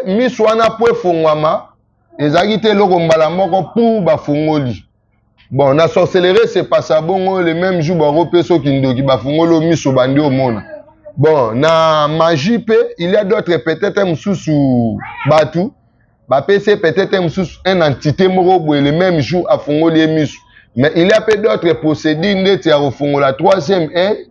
miso wana mpo efongwama ezalaki te eloko mbala moko pour bafongoli. Bon, na sorcellerie se passa bongo le même jour bakopesa yo kindoki bafongoli yo miso bandi omona. Bon, na magie mpe il y a d'autres peut-être mosusu bato bapesi ye peut-être mosusu un entité moko boye le même jour afongoli ye miso. Mais il y a mpe d'autres procédures ndeti ya kofongola troisième œil.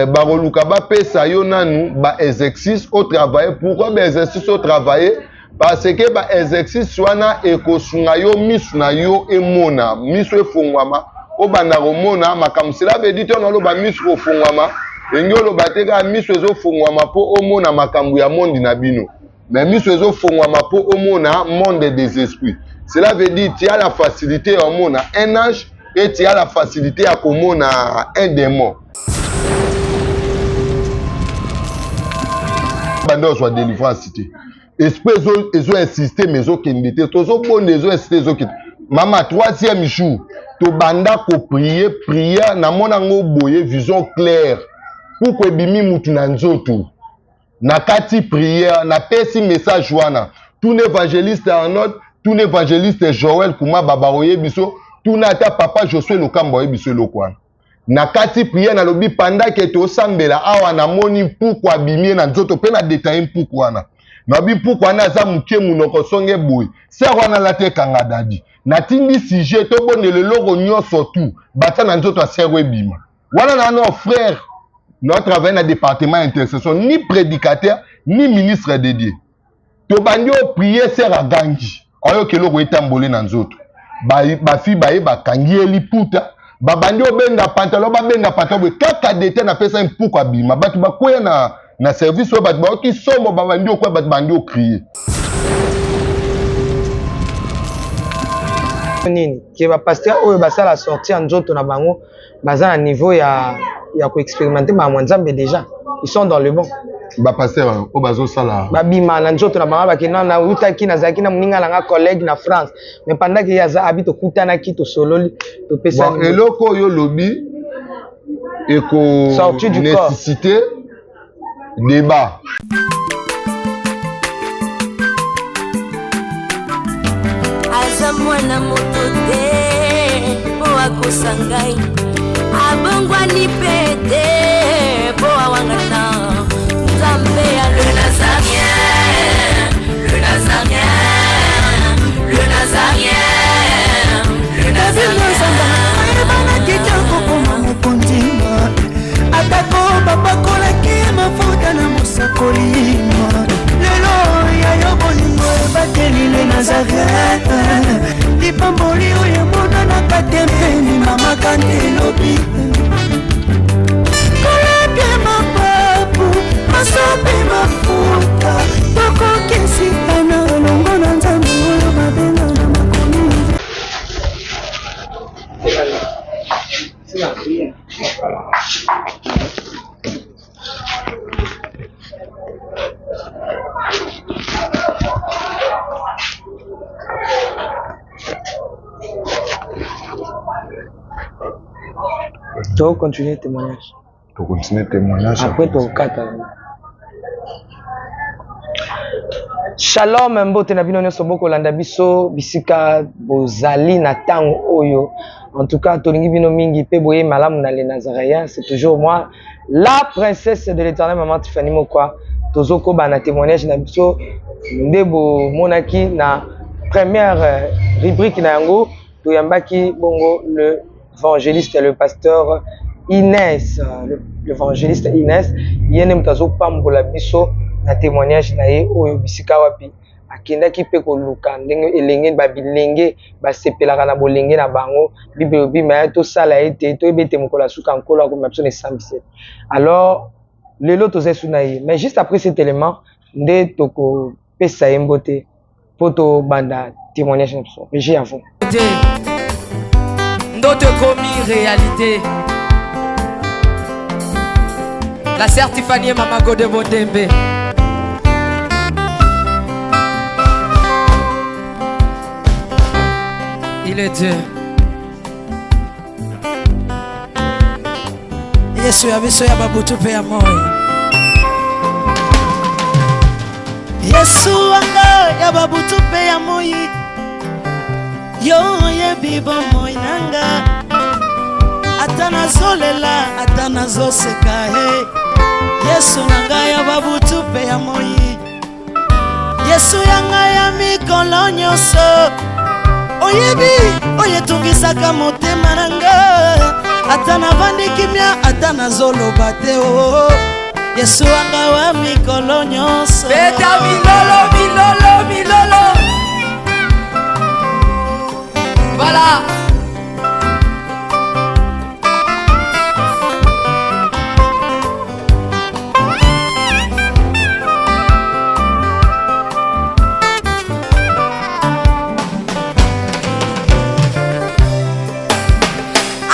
Bakoluka bapesa yo nanu ba exercice o travailler. Pourquoi ba exercice o travailler? Parce que ba exercice wana ekosunga yo misu na yo emona, misu efongwama, obanda komona makambo. Cela veut dire ntango naloba misu kofongwama, elingi oloba te kaka misu ezofongwama mpo omona makambo ya monde na bino, mais misu ezofongwama mpo omona monde des esprits. Cela veut dire tu as la facilité ya omona un ange et tu as la facilité ya komona un démon. Banda ozwa délivrance te, esprit ezo insiste mais ezokende te, tozobonda ezo insiste ezokende. Mama, troisième jour tobanda koprier prière, namona yango boye vision claire, puku ebimi mutu na nzoto. Na kati prière napesi message wana, tuna évangéliste Arnold, tuna évangéliste Joël Kumaba bakoyebi biso, tuna ata papa Josué Lokamba oyebi biso eloko wana. Na kati prière nalobi pendant que tosambela awa namoni mpuku abimie na nzoto mpe na detaille mpuku wana. Nalobi mpuku wana aza moke monoko songe boye, sœur wana alati ekanga dadi. Natindi sujet tobondela eloko nyonso tu batia na nzoto ya sœur ebima. Wana na no frère, na travaille na département intercession, ni prédicateur ni ministre dédié. Tobandi o prier sœur agangi, oyoka eloko etambole na nzoto. Bafi baye bakangi ye liputa, babandi obenda pantalon, babenda pantalon boye kaka dete napesa ye mpuku abima. Bato bakwea na service oyo, bato bayoki somo, babandi okwea, bato bandi ocrier. Nini ke ba pasteur oyo basala sortie ya nzoto na bango baza na niveau ya koexpérimenter makambo ya Nzambe déjà, ils sont dans le bon. Ba pasteur oyo bazosala babima na nzoto na bango, bakenda na utaki nazalaki na moninga na nga collègue na France, mais pendant que ye aza abi tokutanaki, tosololi, topesani. Bon, eloko oyo olobi eko Sortie du corps. nécessité débat. Aza mwana moto te po akosa ngai, abongwani pe te po awangana Nzambe ya le Nazarien, le Nazarien, le Nazarien, le Nazarien. Ayebanaki te kokoma mokonzi, atako bapakolaki mafuta na mosakoli. Lelo ya yo bolingo ebateli le Nazareth, lipamboli oyo emonanaka te mpeni mama kante elobi kolapia mapapu masopi mafuta tokokisikana elongo na Nzambe oyo babenga na makomi. To continuer témoignage. To continuer témoignage. Après tokata. Shalom, mbote na bino nyonso bokolanda biso bisika bozali na ntango oyo. En tout cas, tolingi bino mingi pe boye malamu na les Nazaréens. C'est toujours moi, la princesse de l'Éternel, maman Tiffany Mokwa. Tozokoba na témoignage na biso nde bomonaki na première rubrique na yango, toyambaki bongo le évangéliste, le pasteur Inès, l'évangéliste Inès, ye nde moto azopambola biso na témoignage na ye oyo bisika wapi akendaki mpe koluka ndenge elenge babilenge basepelaka na bolenge na bango. Bible elobi me tosala ete toyebi ete mokolo ya suka Nkolo akomema biso na esambiseli. Alors lelo toza esu na ye, mais juste après cet élément nde tokopesa ye mbote mpo tobanda témoignage na biso. Régie, à vous. Ndoto ekomi réalité. La sœur Tiffany et Mama Gode Bondembe. Il est Dieu. Yesu ya biso ya babutu mpe ya moi. Yesu wanga ya babutu mpe ya moi, yo oyebi bomoi na nga, ata nazolela ata nazoseka he. Yesu na nga ya babutu mpe ya moi, Yesu ya nga ya mikolo nyonso, oyebi oyo etungisaka motema na nga, ata navandi kimia ata nazoloba te o oh. Yesu wanga wa mikolo nyonso. Beta milolo milolo milolo. Voilà.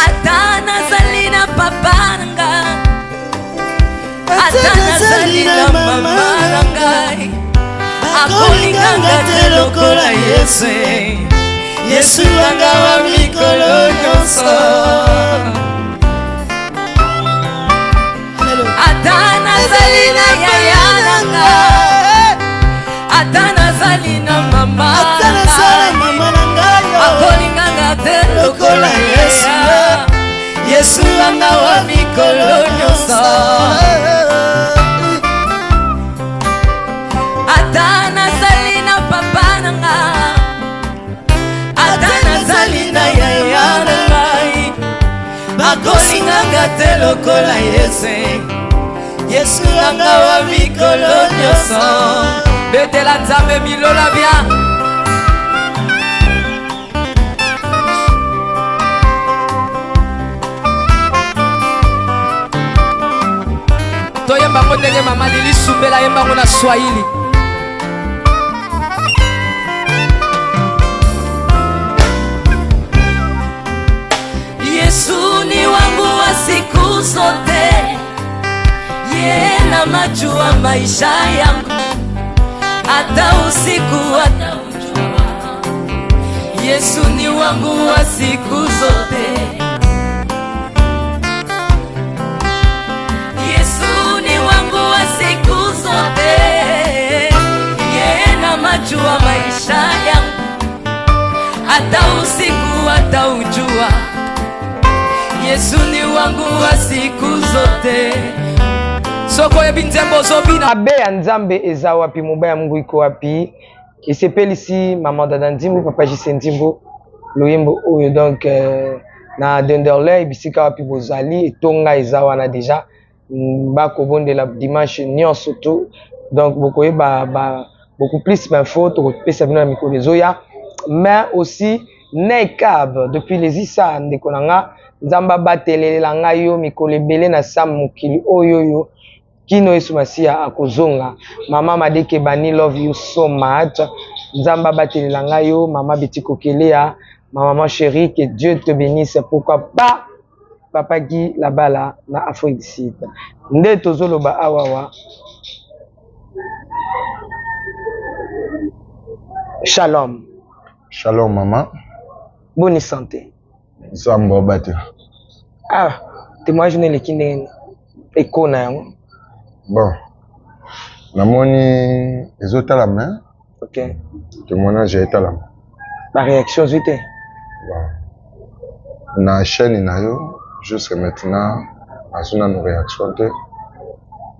Ata nazali na papa na nga ata nazali na mama na ngai akolinganga te lokola yesu yesu wanga wa mikolo nyonso ata nazali na yaya na nga ata nazali na mama na ngai akolinganga te lokola yesu Yesu wanga wa mikolo nyonso ata nazali na papa na nga ata nazali na yaya na ngai bakolinganga te lokola yesu yesu wanga wa mikolo nyonso betela nzambe milola bia toyemba yango ndenge mama lili sumbela ayemba yango na swahili Yesu ni wangu wa siku zote, yeye na majua maisha yangu, hata usiku hata ujua. Yesu ni wangu wa siku zote. Yesu ni wangu wa siku zote, yeye na majua maisha yangu, hata usiku hata ujua. Yesu ni wangu wa siku zote. Soki oyebi nzembo ozobina. Mabe ya Nzambe eza wapi? Moba ya Mungu iko wapi? Esepelisi maman Dada Nzimbu, papa JC Nzimbu, loyembo oyo donc euh, na Denderley bisika wapi bozali etonga eza wana deja mm, bakobondela dimanche nyonso tout donc bokoyeba ba beaucoup plus d'infos tokopesa bino na mikolo ezoya mais aussi Nekab depuis les Issa ndeko na nga Nzambe abatelela ngai yo mikolo ebele na sa mokili oyo oyo kino Yesu Masiya akozonga. Mama Madeke Bani love you so much. Nzambe abatelela ngai yo mama Betty Kokelea, ma maman chérie que Dieu te bénisse. Pourquoi pas papa Guy Labala na Afrique du Sud. Nde tozoloba awawa. Shalom. Shalom mama. Boni santé. Nzambe abatela. Ah, témoignage na eleki ndenge nini? Eko na yango. Bon. Namoni ezotalama. Hein? Ok. Témoignage etalama. Ba réaction ozwi te? Bon. Na chaîne na yo jusque maintenant nazwi nanu réaction te.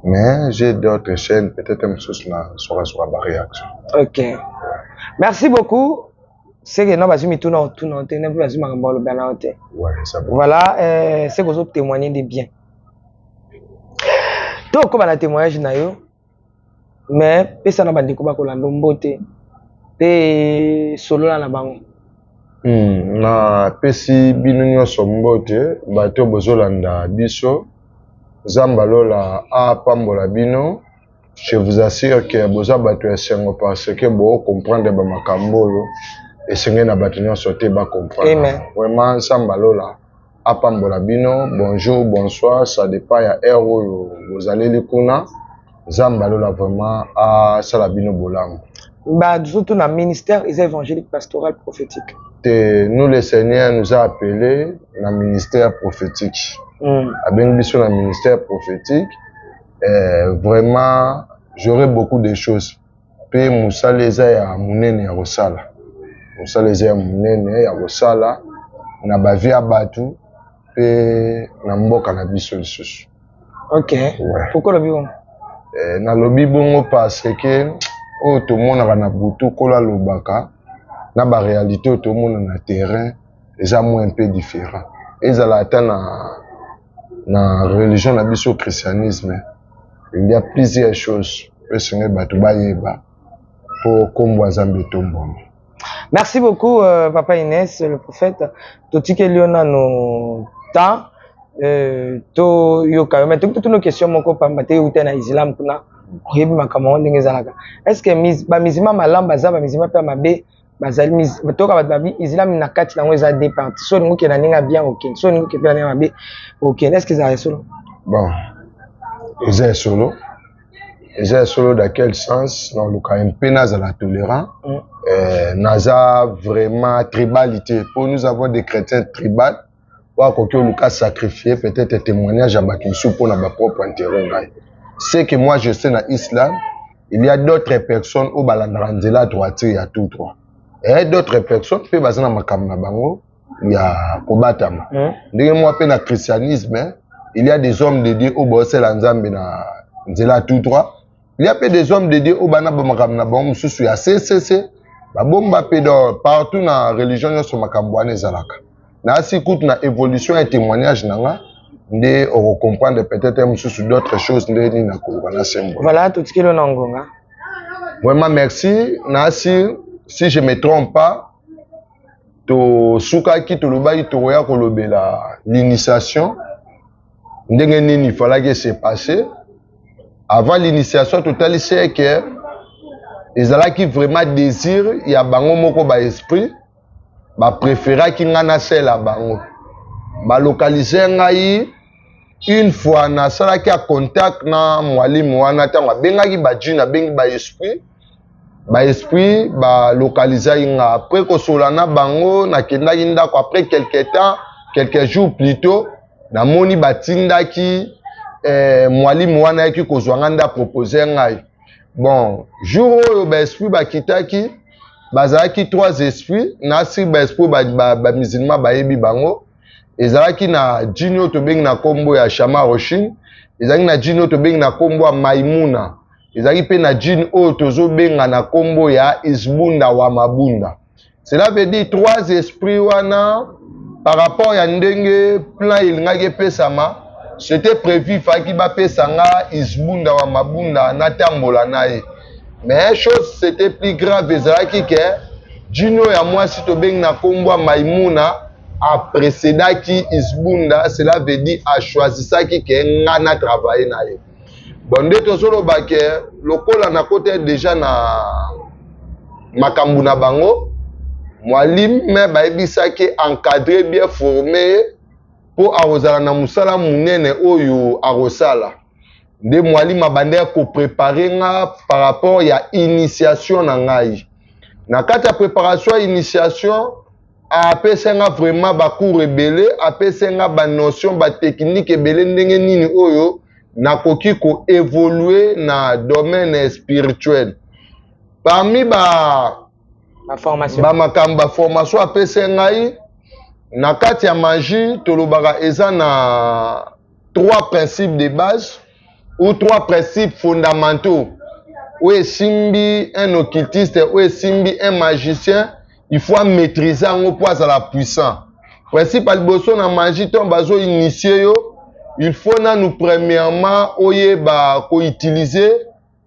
Mais j'ai d'autres chaînes peut-être mosusu na zwaka ba réaction. Ok. Merci beaucoup. Seke no bazwi mituna otuna te, mpe bazwi makambo aloba na yo te. Ouais, ça va. Voilà, euh, seke ozo témoigner de bien. Tokoba na témoignage na yo, mais pesa na bandeko bakolanda mbote mpe solola na bango. Hmm, napesi bino nyonso mbote bato bozolanda biso Nzambe ya lola apambola bino. Je vous assure que boza bato ya esengo parce que bo comprendre ba makambo oyo esengeli na bato nyonso te ba comprendre. Amen. Vraiment Nzambe ya lola apambola bino. Bonjour, bonsoir, ça dépend ya heure oyo bozaleli kuna. Nzambe ya lola vraiment asala bino bolamu. Ba surtout na ministère eza évangélique pastoral prophétique. Te nous le Seigneur nous a appelé na ministère prophétique. Abengi biso na ministère prophétique. Eh, vraiment j'aurais beaucoup de choses. Mpe mosala eza ya monene ya kosala. Mosala eza ya monene ya kosala na ba vie ya batu mpe na mboka na biso lisusu. Ok. Ouais. Pourquoi olobi bongo? Eh, nalobi bongo parce que oyo tomonaka na butu Nkolo alobaka na ba réalité oyo tomona na terrain eza moins un peu différent. Ezala ata na na religion na biso christianisme, il y a plusieurs choses oyo esengeli bato bayeba mpo nkombo ya Nzambe etombwama. Merci beaucoup papa Inès le prophète. Totikeli yo nano temps toyoka yo mais toki totuna question moko pamba te euta na islam kuna oyebi makambo yango ndenge ezalaka. Est ce que bamizima malamu baza bamizima mpe ya mabe bazali? Toyoka bato babi islam na kati nango eza deux parties, so olingi okende na ndenge ya bien okende, so olingi okende na ndenge ya mabe okende. Est ce que ezalaka solo? Bon, eza ya solo, eza ya solo. Dans quel sens? Naluka mpe nazala tolérant. Naza vraiment tribalité po nous avons des chrétiens tribal oyo akoki oluka sacrifier peut-être témoignage ya bato mosusu mpona bapropre intérêt. Ngai, ce que moi je sais, na islam il y a d'autres personnes oyo balandaka nzela ya droiture ya tout droit et d'autres personnes mpe baza na makambo na bango ya kobatama. Ndenge mwa mpe na christianisme, il y a des hommes de Dieu oyo baosala Nzambe na nzela ya tout droit, il y a mpe des hommes de Dieu oyo bana bamakambo na bango mosusu ya ccc babomba mpe. Donc partout na religion nyonso makambo wana ezalaka. Nasi kutu na évolution ya témoignage na nga nde okocomprendre peut-être mosusu d'autres choses nde nini nakoloba na sembo. Voilà, totikeli yo na ngonga. Vraiment merci. Nasi, si je me trompe pas, tosukaki, tolobaki tokoya kolobela l'initiation, ndenge nini falaki se passer. Avant l'initiation, totalisi eke ezalaki vraiment désir ya bango moko, baesprit bapréféraki ngai nasala bango, balokalize ngai. Une fois nasalaki ya contact na mwalimu wana, ntango abengaki bajine, abengi baesprit, baesprit balokalizaki nga. Après kosola na bango, nakendaki ndako. Après quelque temps, quelques jours plutôt, namoni batindaki mwalimu wana ayaki kozwa nga nde apropose ngai. Bon, jour oyo baesprit bakitaki, bazalaki trois esprits. Nasi baesprit bamusulman bayebi bango. Ezalaki na jini oyo tobengi na nkombo ya Shama Roshin, ezalaki na jini oyo tobengi na nkombo ya Maimuna, ezalaki mpe na jini oyo tozobenga na nkombo ya Isbunda wa Mabunda. Cela veut dire trois esprits wana, par rapport ya ndenge plan elingaki epesama, c'était prévu faki bapesa nga Isbunda wa Mabunda, natambola na ye. Mais chose c'était plus grave ezalaki ke jini oyo ya mwasi tobengi na nkombo ya Maimuna aprécédaki Isbunda. Cela veut dire achoisisaki ke nga na travaille na ye. Bon, nde tozoloba ke lokola nakota déjà na makambo na bango, mwalime bayebisaki encadré, bien formé ye mpo akozala na mosala monene oyo akosala. Nde mwalimu abandaki koprépare nga par rapport ya initiation na ngai. Na kati ya préparation ya initiation, apesi nga vraiment bacours ebele, apesi nga banotion, batechnique ebele, ndenge nini oyo nakoki koévolue na domaine spirituel. Parmi ba baformation, bamakambo, baformation apesi ngai na kati ya magie, tolobaka eza na trois principes de base ou trois principes fondamentaux oyo esimbi un occultiste, oyo esimbi un magicien, il faut maîtriser yango mpo azala puissant. Principe ya liboso na magie, ntango bazoinitie yo, il faut nanu premièrement oyeba koutiliser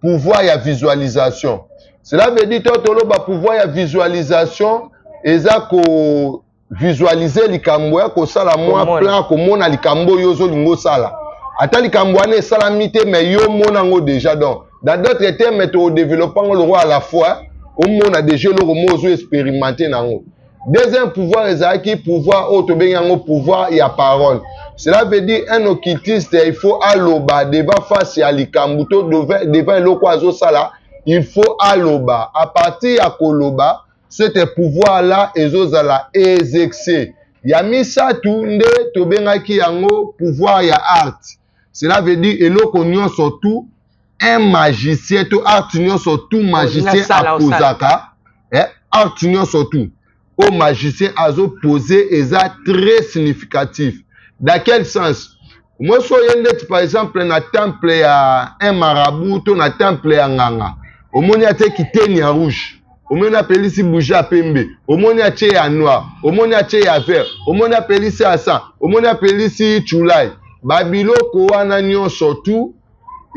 pouvoir ya visualisation. Cela veut dire, to toloba pouvoir ya visualisation eza ko visualiser likambo ya kosala mwa plan, komona likambo oyo ozolinga osala, ata likambo wana esalami te, mais yo mona yango déjà. Donc dans d'autres termes, todéveloppe yango lokola à la fois omona déjà eloko mo ozo expérimente nango. Deuxième pouvoir ezalaki pouvoir oyo tobengi yango pouvoir ya parole. Cela veut dire un occultiste, il faut aloba devant face ya likambo to devant eloko azosala, il faut aloba. À partir ya koloba, ce pouvoir là ezozala exercer. Ya misato nde tobengaki yango pouvoir ya art. Cela veut dire eloko nyonso tout Un magicien to acte nyonso tout magicien akozaka, eh, acte nyonso tout oyo magicien azopose eza très significatif. Dans quel sens? Mwasi oye ndeti par exemple na temple ya un marabout to na temple ya nganga, omoni atie kiteni ya rouge, omoni apelisi bougie ya pembe, omoni atie ya noir, omoni atie ya vert, omoni apelisi ya sang, omoni apelisi chulai, babiloko wana nyonso tout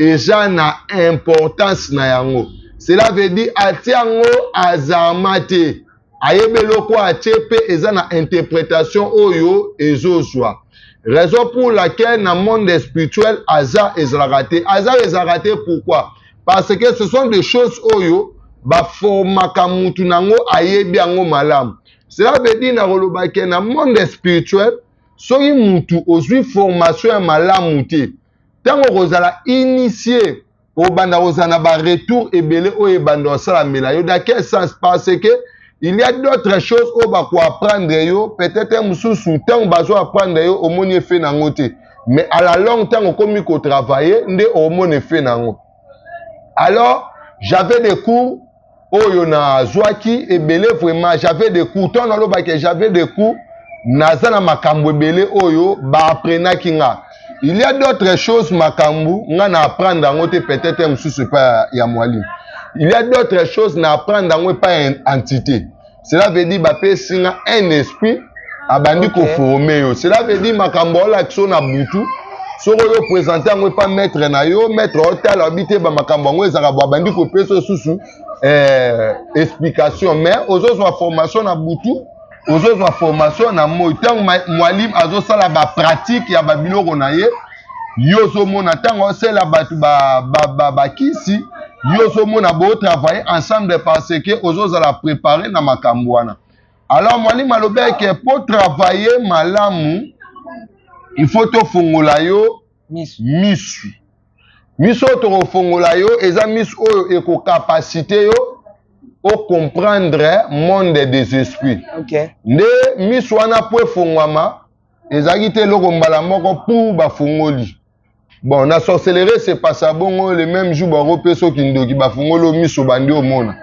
eza na importance na yango. Cela veut dire atie yango hasardement te, ayebi eloko atie mpe eza na interprétation oyo ezozwa. Raison pour laquelle na monde spirituel hasard ezalaka te. Hasard ezalaka te, pourquoi? Parce que ce sont des choses oyo baformaka mutu nango, ayebi yango malamu. Cela veut dire na koloba ke na monde spirituel, soki mutu ozwi formation ya malamu te, ntango okozala initié, obanda kozala na baretour ebele oyo ebanda kosalamela yo. Dans quel sens? Parce que il y a d'autres choses oyo bakoapprendre yo, peut-être mosusu ntango bazo apprendre yo, omoni effet nango te, mais à la longue, ntango okomi kotravailler, nde omoni effet nango. Alors j'avais des cours oyo nazwaki ebele, vraiment j'avais des cours. Ntango nalobaki j'avais des cours, naza na makambo ebele oyo baapprenaki nga. Il y a d'autres choses, makambo nga na apprendre yango te peut-être mosusu epai ya mwalimu. Il y a d'autres choses na apprendre yango epai ya entité. Cela veut dire bapesi nga un esprit, abandi koformer yo. Cela veut dire makambo olakisa na butu, soki oyo présente yango epa maître na yo, maître otala, obi te, bamakambo yango ezalaka bo, abandi kopesa osusu explication. Mais ozozwa formation na butu, ozozwa formation na moi. Ntango mwalimu azosala bapratique ya babiloko na ye, yo ozomona. Ntango osala bato bakisi, yo ozomona, botravailler ensemble, parce que ozozala préparé na makambo wana. Alors mwalimu alobi eke po travailler malamu, il faut tofongola yo misu. Misu, miso oyo tokofongola yo eza misu oyo ekocapaciter yo ocomprendre monde des esprits. Nde miso wana mpo efongwama, ezalaki te eloko mbala moko pour bafongoli. Bon, na sorcellerie se passa bongo, le même jour bakopesa okindoki, bafongoli o miso, bandi omona.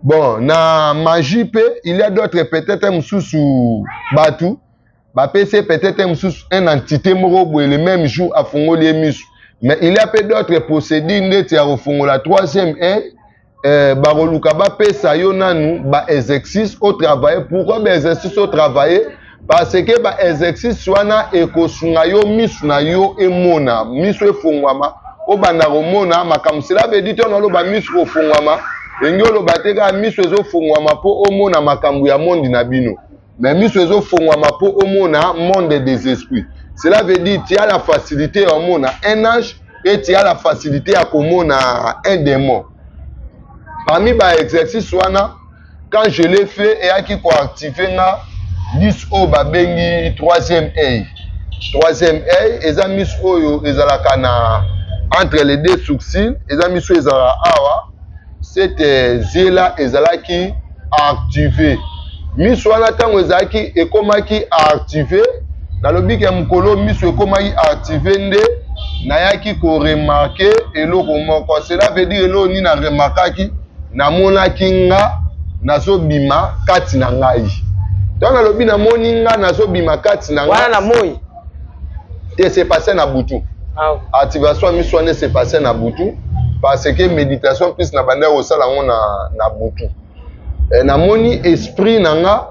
Bon, na magie mpe il y a d'autres, peut-être mosusu bato bapesi ye peut-être mosusu un entité moko boye, le même jour afongoli ye miso. Mais il y a mpe d'autres procédures ndeti ya kofongola troisième œil. Bakoluka bapesa yo nanu baexercice otravailler. Pourquoi baexercice otravailler? Parce que baexercice wana ekosunga yo misu na yo emona, misu efongwama, obanda komona makambo. Cela veut dire, ntango oloba misu kofongwama, engi oloba te kaka misu ezofongwama mpo omona makambo ya monde na bino, mais miso ezofongwama mpo omona monde des esprits. Cela veut dire tu as la facilité ya omona un ange et tu as la facilité ya komona un démon. Parmi baexercice wana, quand je l'ai fait, eyaki koactiver nga 10 oyo babengi troisième œil. Troisième œil eza miso oyo ezalaka na entre les deux sourcils, eza miso ezalaka awa. Cette yeux-là ezalaki activé. Miso wana, ntango ezalaki ekomaki activé, nalobi ke mokolo miso ekomaki activé, nde nayaki koremarquer eloko moko. Cela veut dire eloko nini naremarquaki? Namonaki nga nazobima kati na ngai. Ntango nalobi namoni nga nazobima kati na wana na moi? Te, se passe na butu. Activation ya miso wana se passe na butu, parce que méditation plus na bandaki kosala yango na butu. Namoni esprit na nga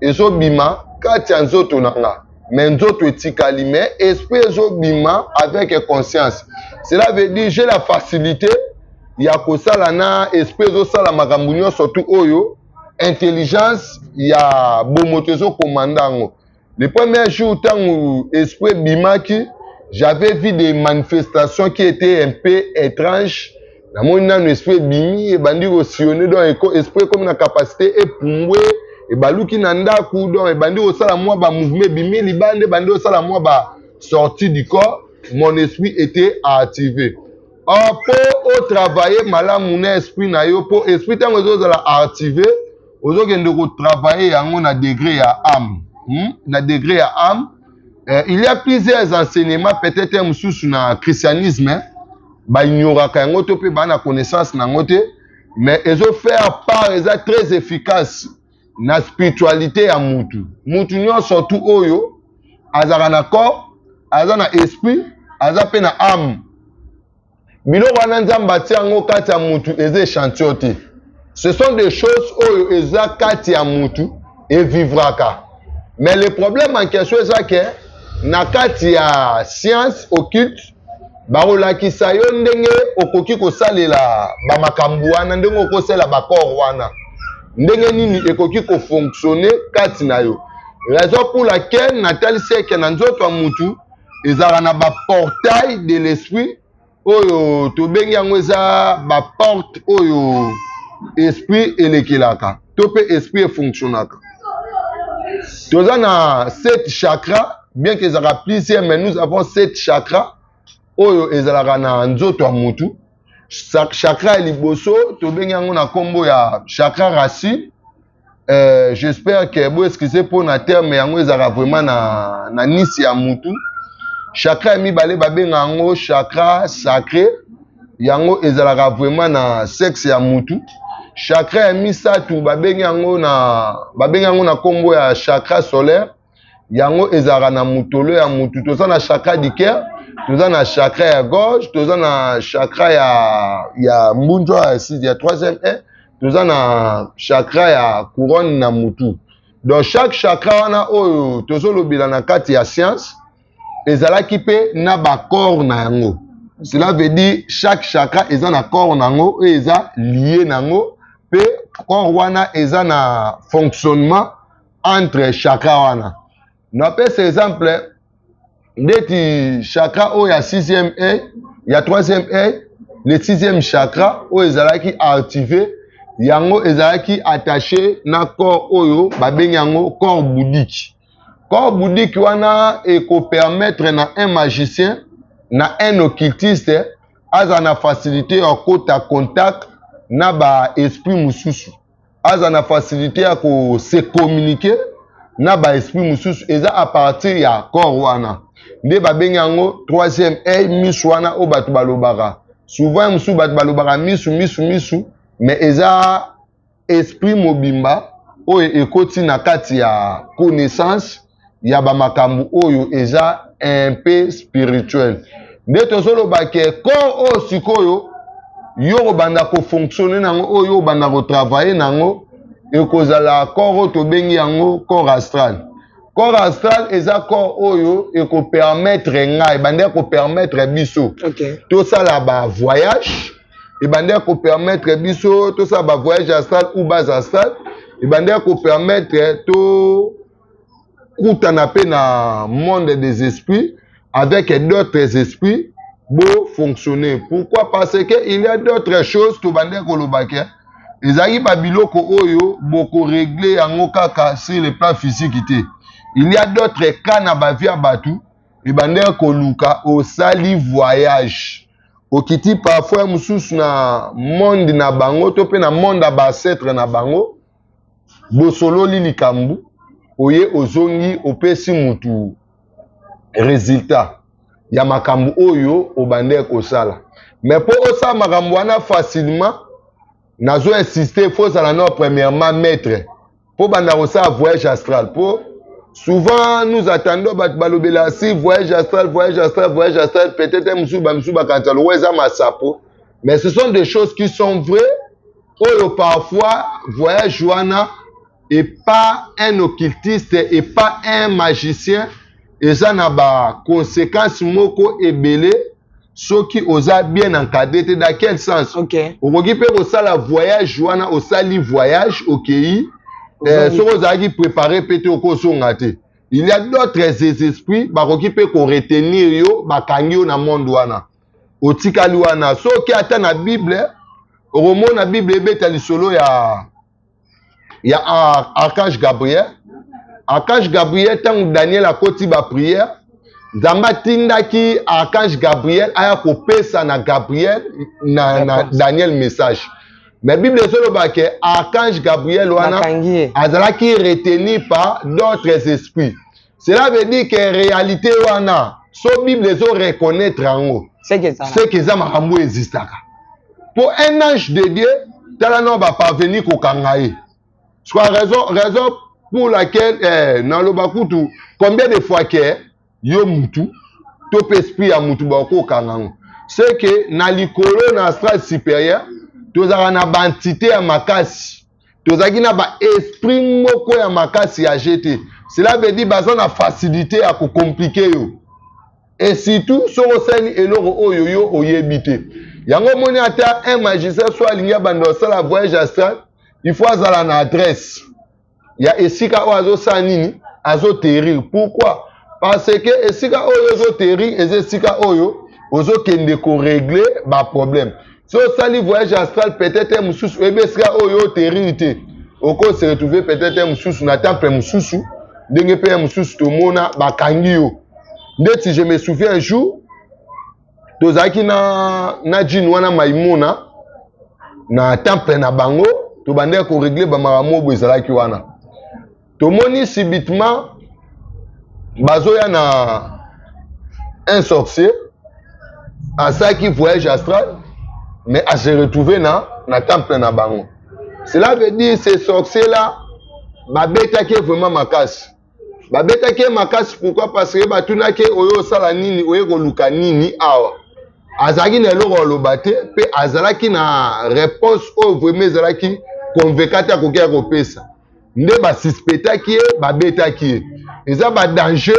ezobima kati ya nzoto na nga, mais nzoto etikali, mais esprit ezobima avec conscience. Cela veut dire j'ai la facilité ya kosala na esprit, ezosala makambo nyonso tu oyo intelligence ya bomoto ezokomanda yango. Le premier jour, ntango esprit ebimaki, j'avais vu des manifestations qui étaient un peu étranges. Namoni nano esprit ebimi, ebandi kosillonner, donc esprit ekomi na capacité epumbwe, ebaluki na ndako, donc ebandi kosala mwa bamouvement, ebimi libanda, ebandi kosala mwa basortie du corps. Mon esprit était activé. Or mpo otravailler malamu na esprit na yo, mpo esprit ntango ezozala activé, ozokende kotravailler yango na degré ya âme, Na degré ya âme, il y a plusieurs enseignements, peut-être mosusu na christianisme. Baignoraka yango to mpe baa na connaissance na yango te, mais ezo faire part, eza très efficace na spiritualité ya mutu. Mutu nyonso tu oyo azalaka na corps, aza na esprit, aza mpe na âme. Biloko wana Nzambe atia yango kati ya mutu, eza échantillon te. Ce sont des choses oyo eza kati ya mutu, evivraka. Mais le problème en question eza ke na kati ya science occulte, bakolakisa yo ndenge okoki kosalela bamakambo wana, ndenge okosalela bacorps wana, ndenge nini ekoki kofonctionne kati na yo. Raison pour laquelle natalisi eke na nzoto ya mutu ezalaka na baportail de l'esprit oyo tobengi yango, eza baporte oyo esprit elekelaka to mpe esprit efonctionnaka. Toza na sept chakra, bien que ezalaka plusieurs, mais nous avons sept chakra oyo ezalaka na nzoto ya mutu. Chakra ya liboso, tobengi yango na nkombo ya chakra racine. J'espère que bo excuse mpo na terme yango, ezalaka vraiment na nisi ya mutu. Chakra ya mibale, babenga yango chakra sacré, yango ezalaka vraiment na sexe ya mutu. Chakra ya misato, babengi yango na nkombo ya chakra solaire, yango ezalaka na mutolo ya mutu. Toza na chakra du cœur, toza na chakra ya gorge, toza na chakra ya mbunjwa ya troisième œil, toza na chakra ya couronne na mutu. Donc chaque chakra wana oyo tozolobela na kati ya science ezalaki mpe na bacorps na yango. Cela veut dire chaque chakra eza na corps na yango oyo eza lié na yango, mpe corps wana eza na fonctionnement entre chakra wana. Napesa exemple ndeti chakra oyo ya sixième œil, ya troisième œil, le sixième chakra oyo ezalaki activé, yango ezalaki attaché na corps oyo babengi yango corps bouddhique. Corps bouddhique wana ekopermettre na un magicien, na un occultiste, aza na facilité ya kota contact na baesprit mosusu, aza na facilité ya kose communiquer na baesprit mosusu. Eza à partir ya corps wana nde babengi yango troisième œil, misu wana oyo bato balobaka souvent. Mosusu bato balobaka misu, misu, misu, mais eza esprit mobimba oyo ekoti na kati ya connaissance ya bamakambo oyo eza un peu spirituel. Nde tozoloba ke corps oyo sikoyo yo kobanda kofonctionne nango, oyo obanda kotravaille nango, ekozala corps oyo tobengi yango corps astral. Corps astral eza corps oyo ekopermettre ngai, ebandi kopermettre biso tosala bavoyage, ebandi kopermettre biso tosala bavoyage astral ou base astral, ebandi kopermettre tokutana mpe na monde des esprits, avec d'autres esprits bo fonctionner. Pourquoi? Parce que il y a d'autres choses tobandi koloba ke ezalaki babiloko oyo bokorégler yango kaka sur le plan physique te. Il y a d'autres cas na bavie ya bato, ebandeki koluka osali voyage, okiti parfois mosusu na monde na bango to mpe na monde ya baancêtre na bango, bosololi likambo, oye ozongi, opesi mutu résultat ya makambo oyo obandeki kosala. Mais mpo osala makambo wana facilement, nazo insiste, faut ozala no premièrement maître mpo banda kosala voyage astral. Mpo souvent nous attendons bato balobela si voyage astral, voyage astral, voyage astral, peut-être mosusu bamisusu bakanisa lokwa eza masapo, mais ce sont des choses qui sont vraies oyo parfois voyage wana, et pas un occultiste et pas un magicien, eza na baconséquence moko ebele soki oza bien encadré te. Dans quel sens? Okoki mpe kosala voyage wana, osali voyage, okei, soki ozalaki préparé mpe te, okozonga te. Il y a d'autres esprits bakoki mpe koretenir yo, bakangi yo na monde wana, otikali wana. Soki ata na Bible, okomona Bible ebeta lisolo ya archange Gabriel. Archange Gabriel, ntango Daniel akoti baprière, Nzambe atindaki archange Gabriel aya kopesa na Gabriel na Daniel message. Mais Bible ezoloba ke archange Gabriel wana azalaki retenu par d'autres esprits. Cela veut dire que réalité wana, so Bible ezo reconnaître yango, Seke eza makambo oyo existaka. Po un ange de Dieu, tala nao ba parvenir kokanga ye. Soit raison, raison pour laquelle eh, naloba kutu combien de fois que yo mutu to mpe esprit ya mutu bakokanga yango. C'est que na likolo na astral supérieur tozalaka na ba entité ya makasi. Tozalaki na ba esprit moko ya makasi ya GT. Cela veut dire baza na facilité ya ko compliquer yo. Et surtout soki osali eloko oyo yo oyebi te. Yango omoni ata un magicien soit alingi abanda kosala voyage astral, il faut azala na adresse ya esika oyo azosala nini, azoterrir. Pourquoi? Parce que esika oyo ozoterrir eza esika oyo ozokende koregle ba problème. Soki osali voyage astral peut-être mosusu oyebi esika oyo oterrir te, oko se retrouver peut-être mosusu na temple mosusu, ndenge mpe ya mosusu tomona bakangi yo. Ndeti je me souviens un jour tozalaki na na jean wana Maimona na temple na bango, tobandaki koregle bamakambo oyo ezalaki wana. Tomoni subitement bazoya na un sorcier asalaki voyage astral mais a se retrouver na na temple na bango. Cela veut dire ces sorciers là babetaki vraiment makasi. Babetaki ye makasi pourquoi? Parce que batunaki ye oyo osala nini, oye koluka nini awa. Azalaki na eloko aloba te pe azalaki na réponse oyo vraiment ezalaki convaincant te akoki ya kopesa. Nde basuspectaki ye, babetaki ye. Eza ba danger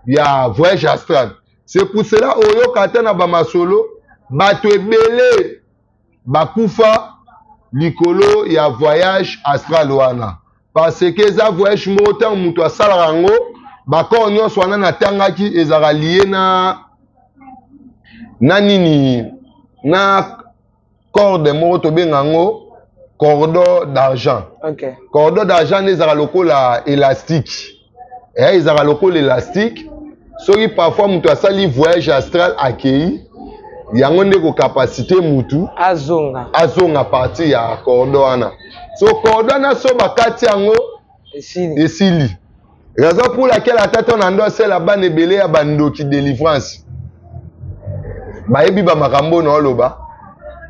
ya voyage astral. C'est pour cela oyoka ata na ba masolo bato ebele bakufa likolo ya voyage astral wana. Parce que eza voyage moko ntango moto asalaka yango, bakor nyonso wana natangaki ezalaka lié na na nini, na corde moko tobenga yango cordon d'argent. Okay. Cordon d'argent nde ezalaka lokola élastique. Eh, ezalaka lokola élastique. Soki parfois moto asali voyage astral akei, yango nde kokapasite mutu azonga, azonga partir ya cordon wana. So cordon wana so bakati yango esili, esili. Raison pour laquelle ata to na ndo asala bana ebele ya bandoki délivrance. Bayebi ba makambo na oloba.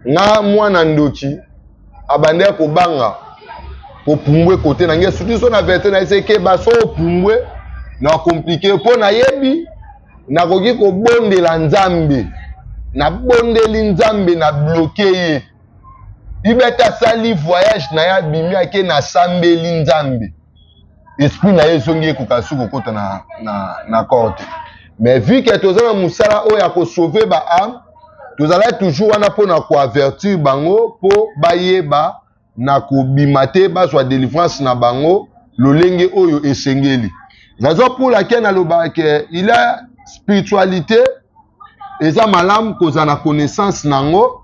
Nga mwana ndoki abandaki kobanga kopumbwe kote na ngai, surtout so na vérité na ye ke ba so opumbwe na compliqué mpo nayebi nakoki kobondela Nzambe, nabondeli Nzambe na bloqué ye. Ibet asali voyage na ye abimi ake nasambeli Nzambe, esprit na ye ezongi ekoka su kokota na, na, na corps te. Mais vu que toza na mosala oyo ya kosauve ba âme, tozalaki toujours wana mpona koavertir bango mpo bayeba na kobima te, bazwa délivrance na bango lolenge oyo esengeli. Raison pour laquelle nalobaka ke il a spiritualité eza malamu kozala na connaissance nango,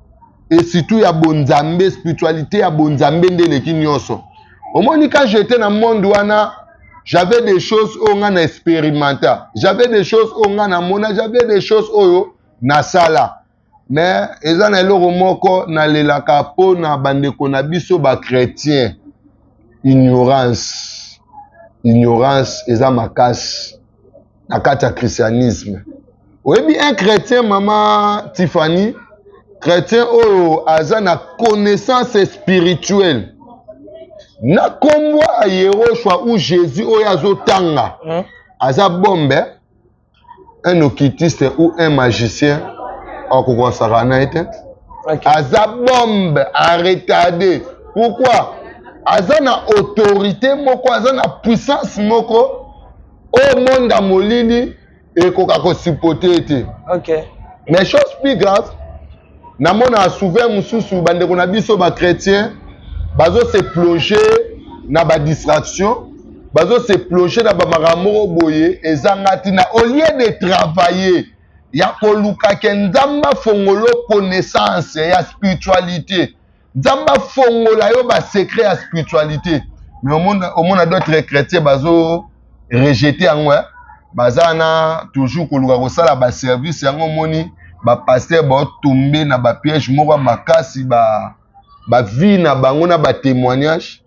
et surtout ya bonzambe, spiritualité ya bonzambe nde eleki nyonso. Omoni quand j'étais na monde wana, j'avais des choses oyo nga na experimenta, j'avais des choses oyo nga na mona, j'avais des choses oyo nasala. Mais eza na eloko moko nalelaka mpo na bandeko na biso ba chrétien, ignorance. Ignorance eza makasi na kati ya christianisme. Oyebi un chrétien, mama Tiffany, chrétien oyo aza na connaissance spirituelle na kombo ya Yehoshua ou Jésus oyo azotanga, aza bombe. Un occultiste ou un magicien akokosaka na ye te. Okay. Aza bombe a retardé. Pourquoi? Aza na autorité moko, aza na puissance moko oyo monde ya molili ekoka kosupporter te. Okay. Mais chose plus grave, namona souvent mosusu bandeko na biso ba chrétien bazo se plonger na ba distraction, bazo se plonger na ba makambo moko boye ezanga ntina, au lieu de travailler ya koluka ke Nzambe afongolo connaissance ya spiritualité, Nzambe afongola yo ba secret ya spiritualité. Mais omona, omona d'autres chrétiens bazo rejeter yango, hein? Baza na toujours koluka kosala ba service yango, omoni ba pasteur ba tomber na ba piège moko ya makasi, ba ba vie na bango na ba témoignage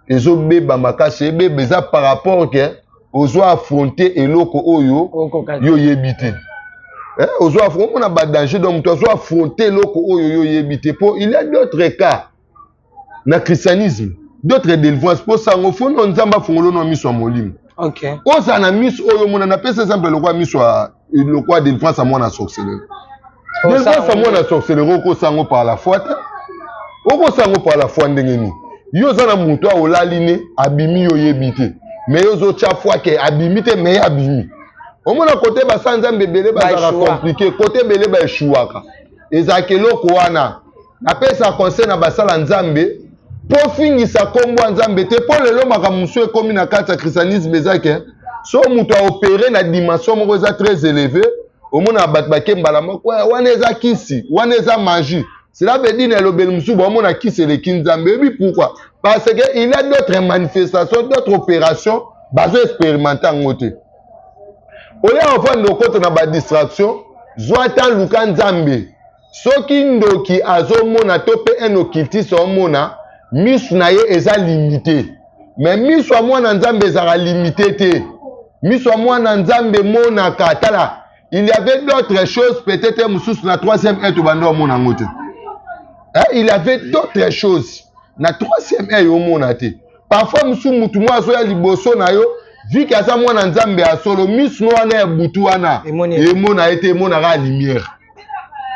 ezobeba makasi, ebeba eza par rapport ke ozo affronter eloko oyo Okoka te. yo oyebi te. Eh, ozo omona ba danger donc moto azo affronter eloko oyo yo oyebi te mpo il y a d'autres cas na christianisme d'autres délivrances mpo sango fono nzambe afongolo no miso ya molimo okay. ozala na miso oyo omona napesa exemple lokola miso ya lokola délivrance ya mwana sorcellerie délivrance ya mwana sorcellerie okosa yango par la foi te okosa yango par la foi ndenge nini yo oza na moto awa olali ne abimi yo oyebi te me yo ozotya foi ke abimi te me ye abimi omona kote basala nzambe ebele bazalaka komplike kote ebele baeshuwaka ezalaka eloko wana napesa conseil na basala nzambe mpo fingisa nkombo ya nzambe te mpo lelo makambo mosusu ekomi na kati ya christianisme eza ke so moto aopere na dimension moko eza très élevé omona bato bake mbala moko eh, wana eza kisi wana eza magie cela veut dire na elobeli mosusu baomona kisi eleki nzambe oyebi pourquoi parce que il y a d'autres manifestations d'autres opérations bazo expérimente yango te oya ofanda okota na badistraction zwa ata luka nzambe Soki ndoki azomona to pe un occultiste aomona, misu na ye eza limite. Mais misu ya mwana Nzambe ezalaka limite te. Misu ya mwana Nzambe emonaka, tala, il y avait d'autres choses peut-être mosusu na troisième œil tobanda omona yango te. Eh, il y avait d'autres choses na troisième œil omona te. Parfois mosusu mutu moko azoya liboso na yo vu que aza mwana Nzambe ya solo, misu no wana ya butu wana emona ye te, emonaka lumière.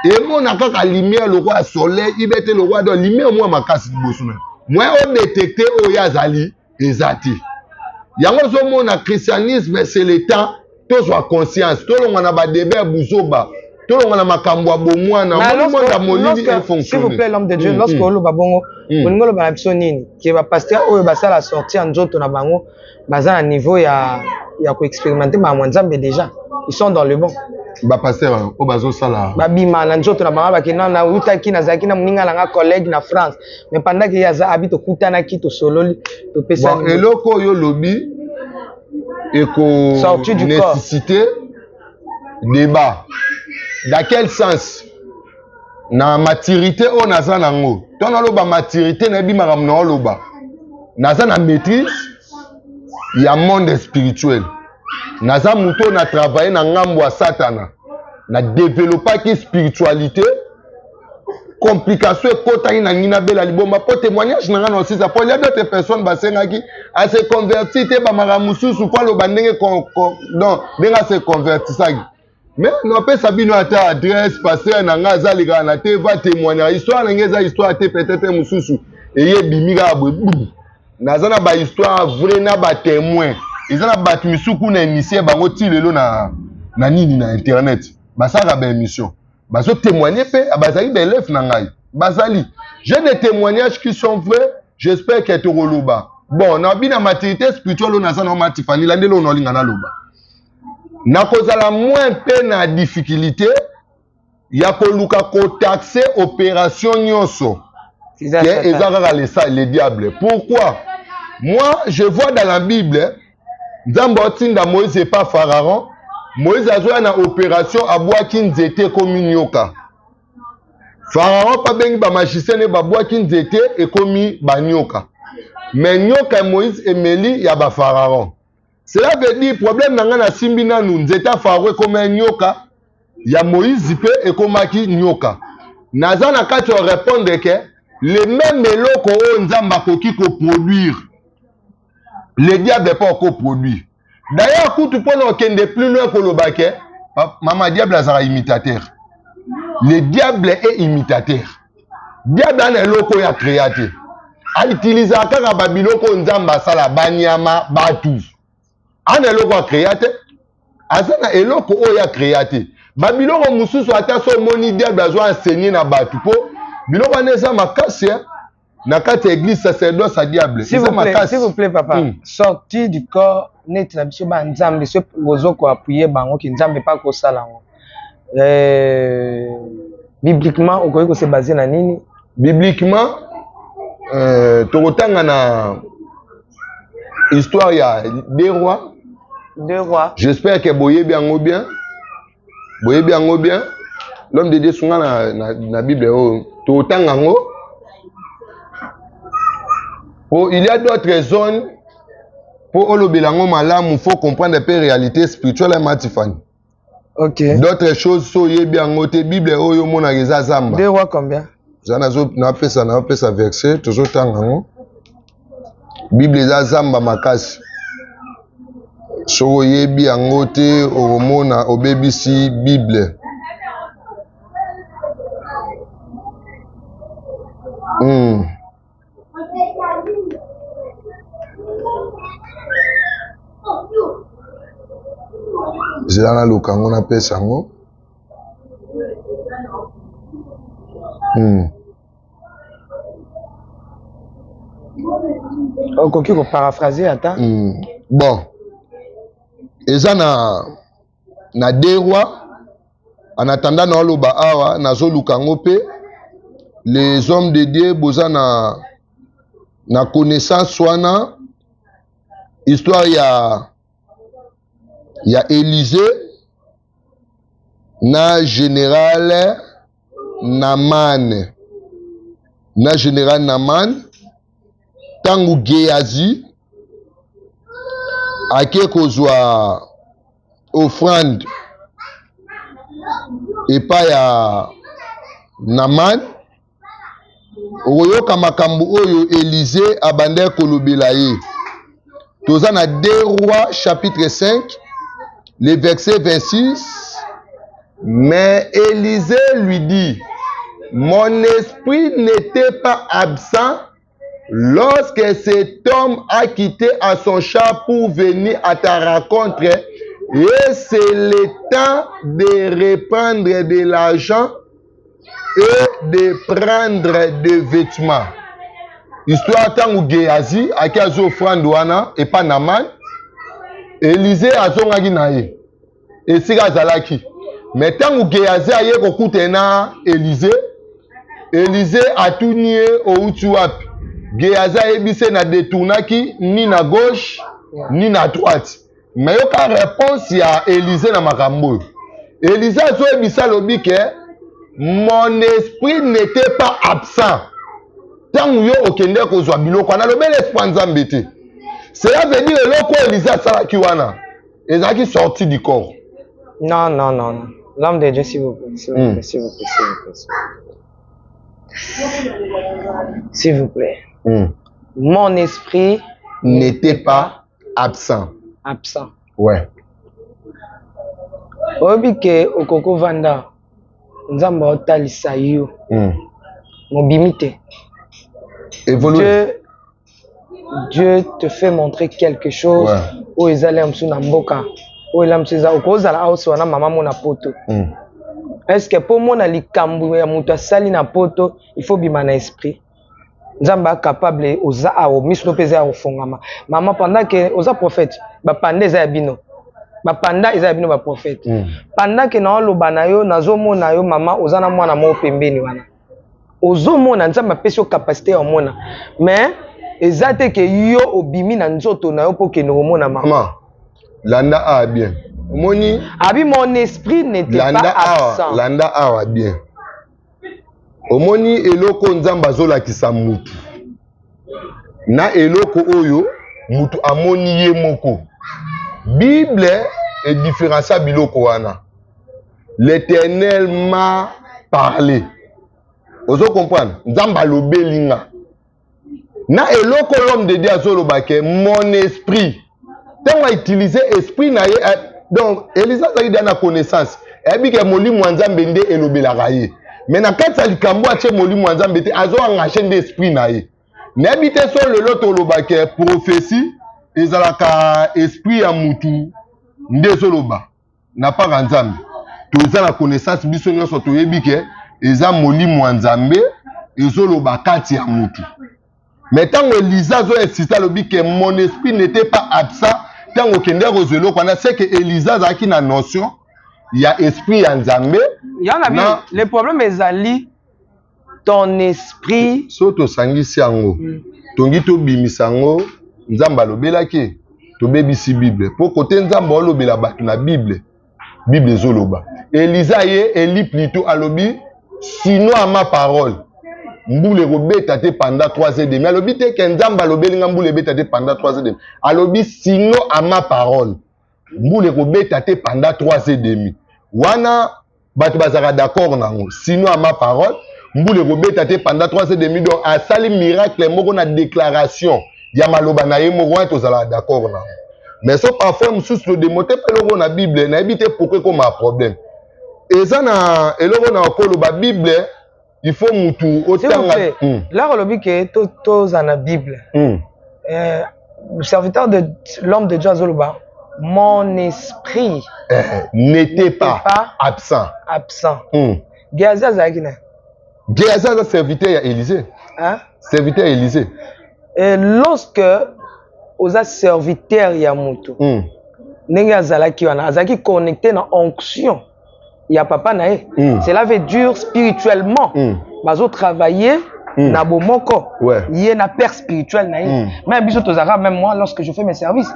Emona kaka lumière lokola soleil ibe te lokola donc lumière mwa makasi liboso na moyen odetecte oyo azali eza te. Yango ozomona christianisme c'est le temps tozwa conscience tolongwa na badebe ya buzoba tolongwa na makambo ya bomwana molimo molili efonctionne. S'il vous plaît l'homme de Dieu, mm, lorsque mm. oloba bongo mm. olingi oloba na biso nini ke ba pasteur oyo basala sortie ya nzoto na bango baza na niveau ya ya ko experimenter makambo ya Nzambe déjà ils sont dans le bon ba pasteur oyo bazosala babima na nzoto na bango bakenda na utaki nazalaki na moninga na nga collègue na France mais pendant que ye aza abi tokutanaki tosololi topesani bon, eloko oyo olobi eko nécessité débat dans quel sens na maturité oyo naza nango to naloba maturité nayebi makambo na oloba naza na maîtrise ya monde spirituel naza moto oyo na travaille na ngambo ya satana na developaki spiritualité complication ekotaki na ngi nabela liboma mpo témoignage na ngai na osisa mpo lia d'autres personnes basengaki ase converti te bamakambo mosusu mpo aloba ndenge donc ndenge ase convertisaki mais napesa bino ata adresse pasteur na ngai aza lekaka na te va témoigner histoire na ngai eza histoire te peut-être mosusu eye ebimi kaka boye bu naza na bahistoire vrai na batémoin eza na bato misusu kuna initie bango ti lelo na, na nini na internet basalaka baémission bazo témoigner mpe bazali baélève na ngai bazali j'ai des témoignages qui sont vrais j'espère que tokoloba bon na bina maturité spirituelle oyo naza na matifani landeli oyo naolinga naloba nakozala moins mpe na difficulté ya koluka kotaxe opération nyonso ke eza kaka le, le diable pourquoi moi je vois dans la bible nzambe atinda moïse epa pharaon moïse azoya na opération abwaki nzete ekomi nyoka pharaon mpe abengi bamagicien ne babwaki nzete ekomi banyoka me nyoka ya moïse emeli ya bapharaon Cela veut dire problème na ngai nasimbi nanu nzete ya Faro ekoma nyoka ya Moïse mpe ekomaki nyoka. Naza na kati ya répondre que le même eloko oyo Nzambe akoki ko produire le diable mpe ako produire. D'ailleurs kutu mpo na okende plus loin koloba ke mama diable azalaka imitateur. Le diable est imitateur. Diable ana eloko oyo acrea te. Autilisaka kaka babiloko oyo Nzambe asala, banyama, batu. Ana eloko acrea te. Aza na eloko oyo acrea te. Babiloko mosusu ata so omoni diable azo enseigner na batu po biloko wana eza makasi hein. Na kati ya église sacerdoce ya diable eza makasi. S'il vous plaît papa, sortie du corps neti na biso ba Nzambe so bozo ko appuyer bango ki Nzambe pa kosala yango. Euh, bibliquement okoki ko se baser na nini? Bibliquement euh, tokotanga na histoire ya deux rois. Deux rois. J'espère que boyebi yango bien. Boyebi yango bien. L'homme de Dieu sunga na, na, na Bible oyo totanga yango. Po il y a d'autres zones po olobela yango malamu faut comprendre pe réalité spirituelle ya Matifani. Ok. D'autres choses so oyebi yango te, Bible oyo omonaka eza zamba. Deux rois combien? Za nazo napesa napesa verset tozotanga yango. Bible eza zamba makasi. Soki oyebi yango te okomona obebisi Bible. Zela naluka yango napesa yango. Okoki koparaphrase ata. Bon, eza na deux rois. En attendant naoloba awa nazoluka yango mpe les hommes de Dieu boza na connaissance wana histoire ya Élisée na général Naaman, na général Naaman ntango Géasi ake kozwa offrande epai ya Naaman, okoyoka makambo oyo Élisée abandaki kolobela ye. Toza na 2 Rois chapitre 5 le verset 26. Mais Élisée lui dit, mon esprit n'était pas absent lorsque cet homme a quitté à son char pour venir à ta rencontre, et c'est le temps de reprendre de l'argent et de prendre des vêtements. Histoire ntango Géasi aki azwi offrande wana epa Naaman, Élisée azongaki na ye esika azalaki. Mais ntango Géasi aye kokutana na Élisée, Élisée atuni ye outi wapi. Géasi ayebisi ye na détournaki ni na gauche ni na droite. Mais yoka réponse ya Élisée na makambo oyo. Élisée azoyebisa alobi ke mon esprit n'était pas absent. Ntango yo okende kozwa biloko wana, alobeli esprit ya Nzambe te. Cela veut dire eloko oyo Élisée asalaki wana ezalaki sorti du corps. Non, non, non, non. L'homme de Dieu, s'il vous plaît, s'il vous plaît, s'il vous plaît, s'il vous plaît. S'il vous plaît. Mon esprit n'était pas absent. Absent. Ouais. Oyebi ke okoki ovanda Nzambe aotalisa yo mobimi te. Évolue. Dieu te fait montrer quelque chose. Oyo ezali ya mosusu na mboka, oyo ela mosusu eza okozala aosi wana mama mona poto. Est-ce que po mona likambo ya moto asali na poto, il faut bima na esprit. Nzambe a capable oza awo miso no peza ya kofongama. Mama pendant que oza prophète, ba panda eza ya bino. Ba panda eza ya bino ba prophète. Pendant que na oloba na yo, nazomona yo mama oza na mwana moko pembeni wana. Ozomona Nzambe apesi yo capacité ya omona. Mais eza te ke yo obimi na nzoto na yo po kende komona mama. Mama, landa awa bien. Omoni Abi mon esprit n'était pas absent. Landa awa bien. Omoni eloko Nzambe azolakisa mutu na eloko oyo mutu amoni ye moko. Bible e différencia biloko wana. L'Éternel m'a parlé. Ozo comprendre? Nzambe alobeli nga. Na eloko l'homme de Dieu azoloba ke mon esprit. Tango a utiliser esprit na ye, donc Elisa azalaki deja na connaissance. Ayebi ke molimo ya Nzambe nde elobelaka ye. Mais na kati ya likambo atie molimo ya Nzambe te, azo engager nde esprit na ye. Nayebi te so lelo toloba ke prophétie ezalaka esprit ya mutu nde ezoloba na part ya Nzambe. Toza na connaissance biso nyonso toyebi ke eza molimo ya Nzambe ezoloba kati ya mutu. Mais tango Elisa azo insister alobi ke mon esprit n'était pas absent tango okende kozwa eloko wana, c'est que Elisa azalaki na notion ya esprit ya Nzambe. Yana bi le problème ezali ton esprit. So tosangisi yango, tongi tobimisa yango, Nzambe alobelaki, tobebisi Bible. Po kote Nzambe alobela bato na Bible, Bible ezoloba. Elisa ye Eli plutôt alobi sinon à ma parole mbula ekobeta te pendant 3 heures demi. Alobi te ke Nzambe alobeli nga mbula ebeta te pendant 3 heures demi. Alobi sinon à ma parole mbula ekobeta te pendant 3 heures demi. Wana bato bazalaka d'accord na yango. Sinon à ma parole, mbula ekobeta te pendant 3 et demi. Donc asali miracle moko na déclaration ya maloba na ye moko, wana tozalaka d'accord na yango. Mais so parfois mosusu todemote mpe eloko na Bible, nayebi te pourquoi ekoma problème. Eza na eloko na koloba Bible, il faut mutu otanga. Là olobi ke toza na Bible. Le serviteur de l'homme de Dieu azoloba: mon esprit n'était pas, pas absent. Absent. Géasi azalaki na Géasi aza serviteur ya Élisée. Hein? Serviteur ya Élisée. Et lorsque oza serviteur ya moto, ndenge azalaki wana, azalaki connecté na onction ya papa na ye. Cela veut dire spirituellement bazotravailler na bomoko, ye na père spirituel na ye. Même biso tozalaka, même moi, lorsque je fais mes services,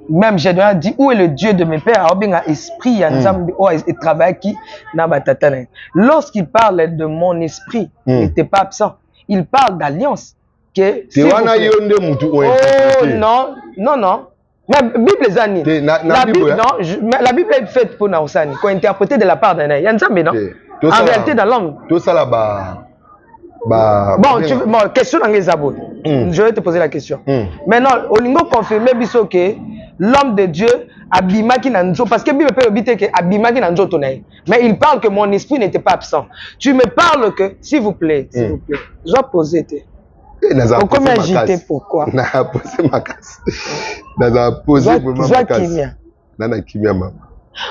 même j'ai donné dit: où est le Dieu de mes pères? Aobenga esprit ya Nzambe oyo etravaillaki na batata na ye. Lorsqu'il parle de mon esprit n'était pas absent, il parle d'alliance que te wana yo nde mutu. Oh non, non, non, mais Bible eza nini? La Bible, non, mais la Bible est faite pour na osani ko interpréter de la part d'un ya Nzambe, non, en réalité dans l'homme. Tosala ba Bon, tu, bon, question na ngai eza boye. Je vais te poser la question. Maintenant, olingo confirmer biso ke l'homme de Dieu abimaki na nzoto, parce que Bible mpe elobi te ke abimaki na nzoto na ye, mais il parle que mon esprit n'était pas absent. Tu me parles que, s'il vous plaît, s'il vous plaît, zwa poser te. Okomi agité, pourquoi? Na pose makasi, nazala pose vraiment makasi. Na na kimia, mama.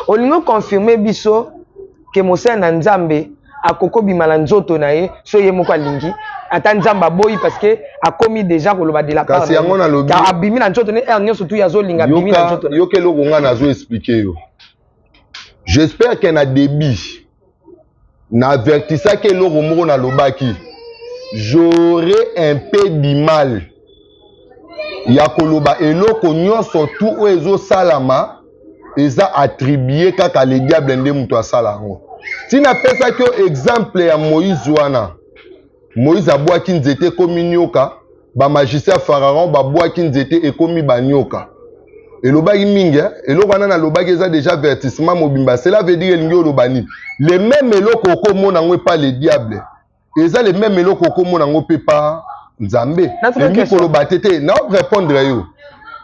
Olingi oconfirme biso ke mosali na Nzambe akoki obima na nzoto na ye so ye moko alingi, ata Nzambe aboyi, parce que akomi déjà koloba de la part. Kasi yango nalobi. Abimi na nzoto ne heure nyonso tu azolinga, abimi na nzoto. Yoka eloko nga nazo expliquer yo. J'espère ke na début na avertisaki eloko moko, nalobaki j'aurais un peu du mal ya koloba eloko nyonso tu oyo ezosalama eza attribue kaka le diable nde moto asala yango. Ntina apesaki yo exemple ya Moïse wana. Moïse abwaki nzete, ekomi nyoka. Bamagicien Pharaon babwaki nzete, ekomi banyoka. Elobaki mingi, eloko wana nalobaki eza déjà avertissement mobimba. Cela veut dire, elingi oloba nini? Le même eloko okomona yango epa le diable, eza le même eloko okomona yango mpe pa Nzambe. Elingi koloba te, te, na répondre yo,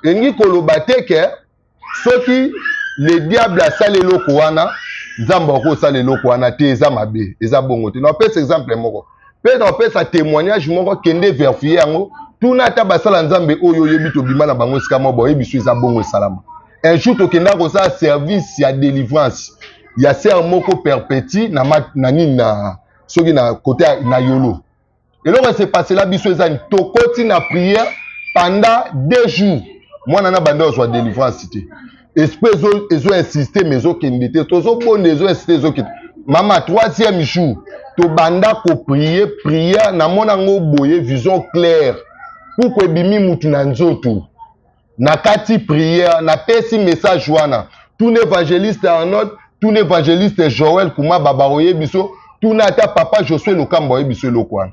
elingi koloba te ke soki le diable asali eloko wana, Nzambe akosala eloko wana te. Eza mabe, eza bongo te. Napesa exemple moko mpe napesa témoignage moko, kende vérifier yango, tuna ata basala Nzambe oyo oyebi, tobima na bango esika moko, boyebi so eza bongo. Esalama un jour, tokenda kosala service ya délivrance ya sœur moko perpétue na, na nini, na soki na côté na Yolo. Eloko ese pasela biso eza nini? Tokoti na prière pendant 2 jours, mwana na banda ozwa délivrance te. Esprit ezo insiste mais ezokende te. Tozobonda, ezo insiste, ezokende. Mama, troisième jour tobanda koprier prière, namona yango boye, vision claire, puku ebimi mutu na nzoto. Na kati prière napesi message wana, tuna évangéliste Arnold, tuna évangéliste Joel Kumaba, baoyebi biso, tuna ata papa Josue Lokamba, oyebi biso eloko wana.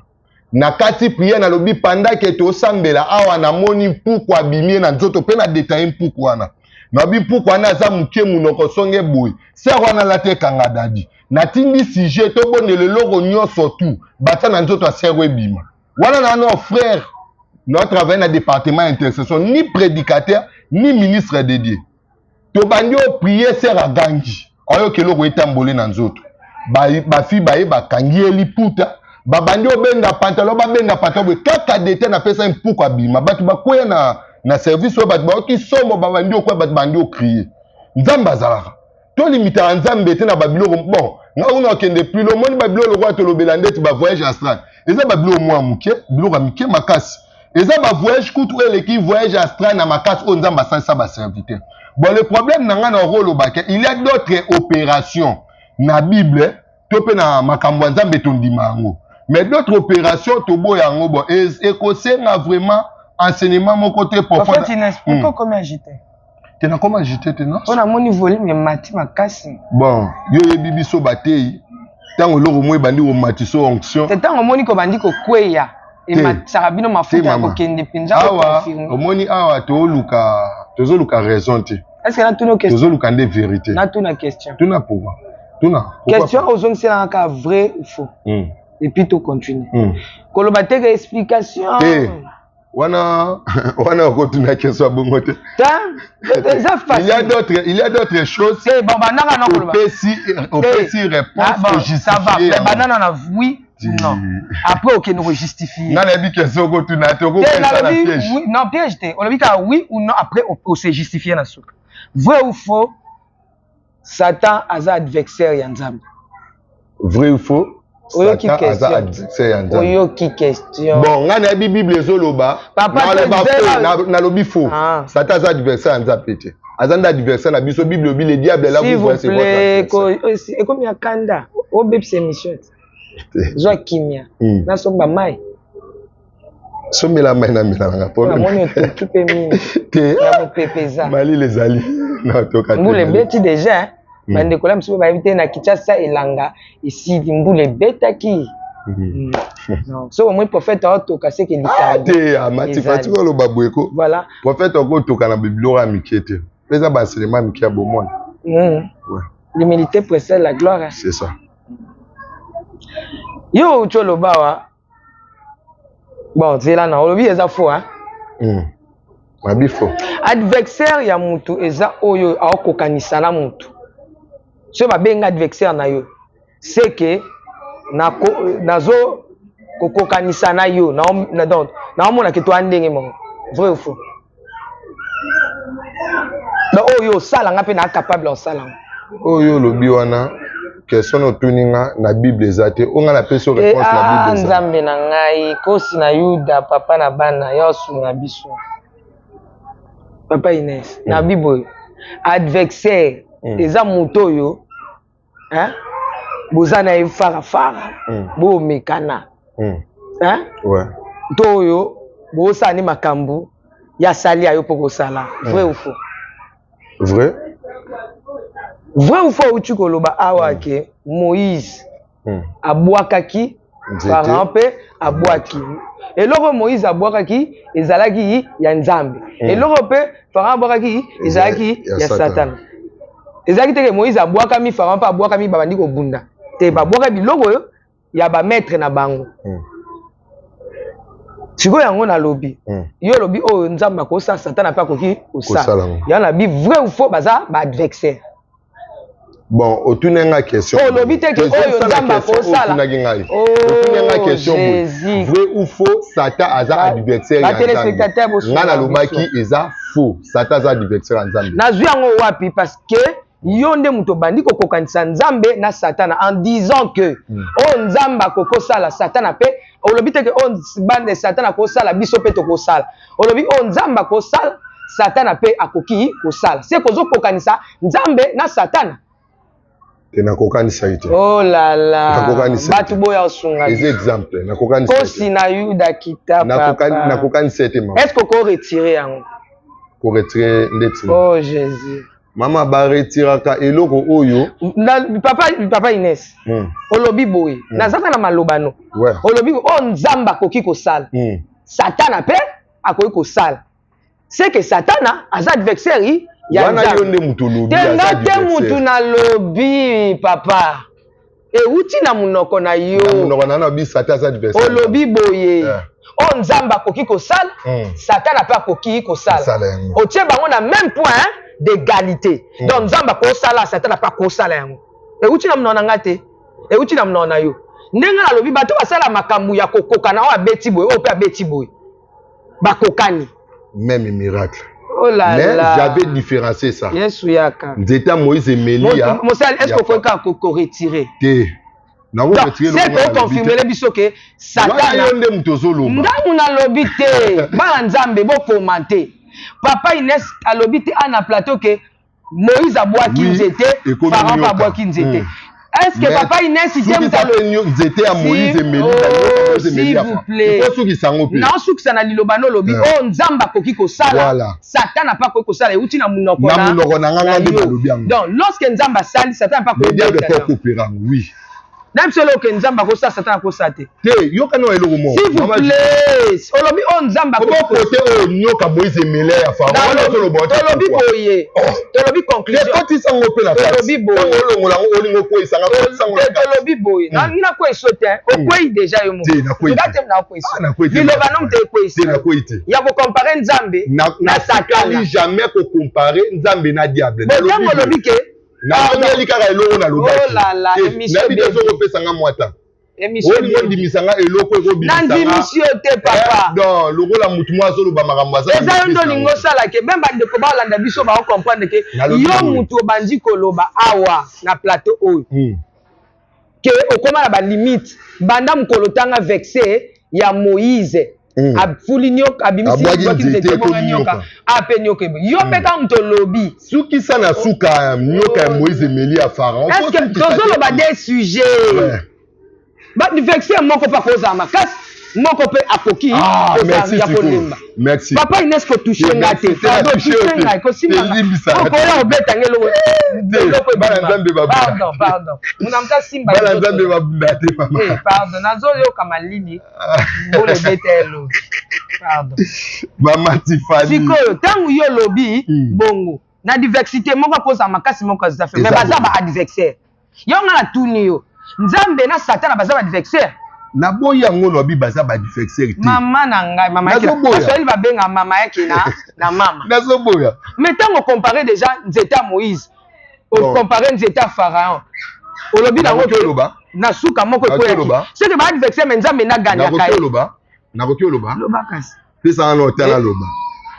Na kati prière nalobi, pendant ke tosambela awa, namoni mpuku abimie na nzoto mpe na détailler mpuku wana. Nabi mpuku wana aza moke, monoko songe boye. Sœur wana alata ekanga dadi. Natindi sujet, tobondela, eloko nyonso tu batia na nzoto ya sœur ebima wana. Na no frère no travaille na département intercession, ni prédicateur ni ministre dédié. Tobandi oprier, sœur agangi, oyoka eloko etambole na nzoto. Bafi baye, bakangi ye liputa, babandi obenda pantalon, babenda pantalon boye kaka dete napesa mpuku abima. Bato bakweya na service oyo, bato bayoki somo, babandi okwya, bato bandi ocrier. Nzambe azalaka, tolimitaka Nzambe te na babiloko. Bon, nga kuna okende plus, omoni babiloko lokola tolobela ndeti bavoyage astral, eza babiloko mwa moke, biloko ya mike makasi. Eza bavoyage kutu oyo eleki voyage astral na makasi oyo Nzambe asalisa baserviteur. Bon, le problème na ngai na okolobaka, il y a d'autres opérations na Bible to mpe na makambo ya Nzambe, tondima yango, mais d'autres opérations toboya yango. Bon, ekosenga vraiment enseignement moko te. Prophète Inès, pourquoi okomi agité? Te, nakoma agité te, non. Mpo namoni volume emati makasi. Bon, yo oyebi biso batei, ntango eloko mo ebandi komatisa onction. Te, ntango omoni kobandi kokweya, ematisaka bino mafuta ya kokende mpenza. Awa omoni, awa tozoluka, tozoluka raison te. Est-ce que natuna question? Tozoluka nde vérité. Natuna question. Tuna. Pourquoi? Tuna. Question ozongiselaka kaka vrai ou faux. Et puis to continue. Koloba te ke explication. Te. Wana wana okotuna question ya bongo te. Eza facile. Il y a d'autres choses. Te bon bandaka na koloba. Opesi réponse ah, bon, ça va. Mais bandana na oui ou non. Après okende ko justifier. Nga nayebi question okotuna te okopesa na piège. Oui, non piège te. Olobi kaka oui ou non après o se justifier na suka. Vrai ou faux? Satan aza adversaire ya Nzambe. Vrai ou faux? Oyoki Satan aza question. adversaire ya Nzambe. Oyoki question. Bon, nga nayebi Bible ezoloba. Papa, naloba te faux, zela. nalobi faux. Ah. Satan aza adversaire ya Nzambe te. Aza nde adversaire na biso. Bible elobi le diable là S'il vous vous voyez c'est votre plaît, adversaire. ekomi ya kanda. Obebisa émission te. Zwa kimia. Nasomba mai. Sombela mai na mela nanga Mpo namoni otoki mpe mingi. Te. Na mopepe eza. Malili ezali. Na toka te. Mbula ebeti déjà, hein. Bandeko la mosusu bayebi te na Kinshasa elanga esili mbula ebetaki. Non. So omoni prophète aotoka seke likambo. Te, amati Ezali. fati koloba boye ko. Voilà. Prophète akotoka na biloko ya mike te. Mpe eza ba enseignement mike ya bomona. Ouais. L'humilité précède la gloire, hein. C'est ça. Yo outi oloba wa. Bon, zela na olobi eza faux, hein. Mabi faux. Adversaire ya mutu eza oyo aokokanisa na mutu. Soki babenga adversaire na yo, c'est que nazo kokokanisa na yo, na, na, donc, naomona ke toa ndenge moko. Vrai ou faux? Donc oyo osala nga mpe na capable osala ngo. Oyo olobi wana question na otuni nga na Bible eza te. Oyo nga napesi yo réponse na Bible eza. Nzambe na ngai, kosi na Yuda, papa na bana, ya osunga biso. Papa Inès, na Bible oyo, adversaire eza moto oyo, hein? Boza na ye fara fara, bomekana. Hein? Ouais. To oyo bosala ni makambo ya sali ya yo mpo kosala. Vrai ou faux? Vrai. Vrai ou faux outi koloba awa ke Moïse abwakaki Nzete. Pharaon mpe abwaki. Eloko Moïse abwakaki ezalaki ya Nzambe. Eloko mpe Pharaon abwakaki ezalaki Ya ya Satan. Satan. Ezalaki te ke Moïse abwakami, Pharaon mpe abwakami, babandi kobunda. Te, babwaka biloko oyo ya ba maître na bango. Sikoyo yango nalobi. Yo olobi oyo Nzambe akosala, Satan mpe akoki kosala. Kosala yango. Yango nalobi vrai ou faux baza ba adversaire. Bon, otuni nga question. Olobi te ke Tozo oyo sala Nzambe question, akosala. otunaki ngai. Oh, Otuni nga question boye. Jésus. Vrai ou faux, Satan aza adversaire Ba ya Nzambe. téléspectateurs bosunga Nga nalobaki biso. eza faux. Satan aza adversaire ya Nzambe. Nazwi yango wapi? Parce que yo nde moto obandi kokokanisa Nzambe na Satana en disant que oyo Nzambe akokosala Satana pe, olobi te ke oyo bande Satana akosala biso pe tokosala. Olobi oyo Nzambe akosala Satana pe akoki kosala. Se kozokokanisa Nzambe na Satana. Te nakokanisa ye te. Oh là là. Nakokanisa ye te. Bato boya osunga Eza biso. exemple, nakokanisa ye te. Kosi na Yuda kita papa. Nakokanisa ye te mama. Est-ce que oko retirer yango? Ko retirer ndeti. Oh Jésus. Mama ba retiraka eloko oyo. Na, papa, papa Inès. Olobi boye. Nazaka na malobano. Ouais. Olobi oh Nzambe akoki kosala. Satana pe akoki kosala. C'est que Satana aza adversaire ya Wana Nzambe. yo nde mutu olobi, Te aza nga te adversaire. mutu nalobi papa. Euti na munoko na yo. Na munoko na nalobi Satan aza adversaire. Olobi boye. Yeah. Oyo Nzambe akoki kosala, Satana pe akoki kosala. Kosala yango. Otie bango na même point d'égalité. Donc Nzambe akosala, Satana pe akosala yango. Euti na munoko na nga te. Euti na munoko na yo. Ndenge nalobi bato basala makambo ya kokokana, oyo abeti boye, oyo pe abeti boye. Bakokani. Même miracle. Oh là Mais là. j'avais différencié ça. Yesu yaka. Nzete ya Moïse Emelia. Mosali, est-ce ya qu'on peut kaka ko retirer? Te. Nango Donc, retirer c'est longo ko na lobi confirmer te. le biso ke Satan Wana yo nde moto ozoloba. Ndamu nalobi te. Bana Nzambe bo commenter. Papa Inès alobi te ana plateau ke Moïse abwaki Oui, nzete, ekomi Pharaon nyoka. abwaki nzete. Est-ce que Mais Papa Inès soki te moto eza alo- pe nzete ya Si, Moïse emeli na oh, nyoka, Moïse emeli s'il ya vous fa. plaît. Il faut sukisa yango pe. Na osukisa na liloba no lobi, Yeah. oh, Nzambe akoki kosala, Voilà. Satan n'a pas akoki kosala, euti na munoko Na na munoko na nga, na nga nde yo. balobi yango. Donc, lorsque Nzambe asali, Satan n'a pas Le akoki diable kobeta peut yango. coopérer yango, oui. Na biso eloko ke Nzambe akosala, Satan akosala te. Te, yoka nao eloko moko. S'il vous plaît, olobi oyo Nzambe akoki. Comment côté oyo nyoka Moïse emele ya Pharaon? Wana ozoloba te. Tolobi boye. Oh. Tolobi conclusion. Te kotisa ngo pe na kati. Tolobi boye. Tango olongola ngo olingo okweyisa nga kotisa ngo na kati. Tolobi boye. Na ngi nakweyisa te. Okweyi déjà yo moko. Te nakweyi. Nga te nakweyisa. Ah, nakweyi te. Liloba no te ekweyisa. Te nakweyi te. Ya ko comparer Nzambe na Satana. Jamais ko comparer Nzambe na diable. Bon, tango olobi ke Nazongeli kaka eloko nalobaki. Oh là là, émission nayebi te soki opesa nga mwa temps. Olingi ondimisa nga eloko ekobimisa nga. Nandimisi yo te papa. Eh, donc lokola mutu moko azoloba makambo aza. Eza yo nde olingi osala ke meme bandeko baolanda biso bao comprendre ke yo mutu obandi koloba awa na plateau oyo. Ke okoma na ba limite banda mokolo tanga vexe ya Moïse. Afuli nyoka, abimisi Abwaki abwaki nzete, nzete ebonga ekomi nyoka nyoka. ape nyoka ebo yo mpe kaka moto olobi. Sukisa na suka nyoka ya Moïse emeli ya Pharaon. Est-ce que tozoloba des sujets? Ouais. Ba adversaire moko mpe akozala makasi, moko mpe akoki Ah, kozala merci ya sikoyo. kolemba. Merci. Papa Ines ko touche Te, nga te. merci, te, Pardon, na touche yo touche te. ngai, kosimba Te, nga. limbisa nga te. Okoya obeta nga eloko. Te, Eloko bana ebima. Nzambe babunda. Pardon, pardon. Muna moto asimba Bana nzoto. Nzambe babunda te mama. Eh, pardon, nazoyoka malili. Mbula ebeta eloko. Pardon. Mama Tiffany. Sikoyo, ntango yo olobi bongo, na diversité moko akozala makasi moko aza faible, mais Eza baza bongo. ba adversaire. Yo nga natuni yo, Nzambe na Satana baza ba adversaire? Naboyi yango lobi baza ba adversaire te. Mama na ngai, mama yake. Nazoboya. Baswahili babenga mama yake na na mama. Nazoboya. Mais ntango comparer déjà nzete ya Moïse, Bon. comparer nzete ya Pharaon, olobi nango Nakoki ke oloba. na suka moko Nakoki ekweyaki. oloba. C'est que ba adversaire mais Nzambe na gagnaka Nakoki ye. oloba. Nakoki oloba. Loba kasi. Pesa nga na otala loba.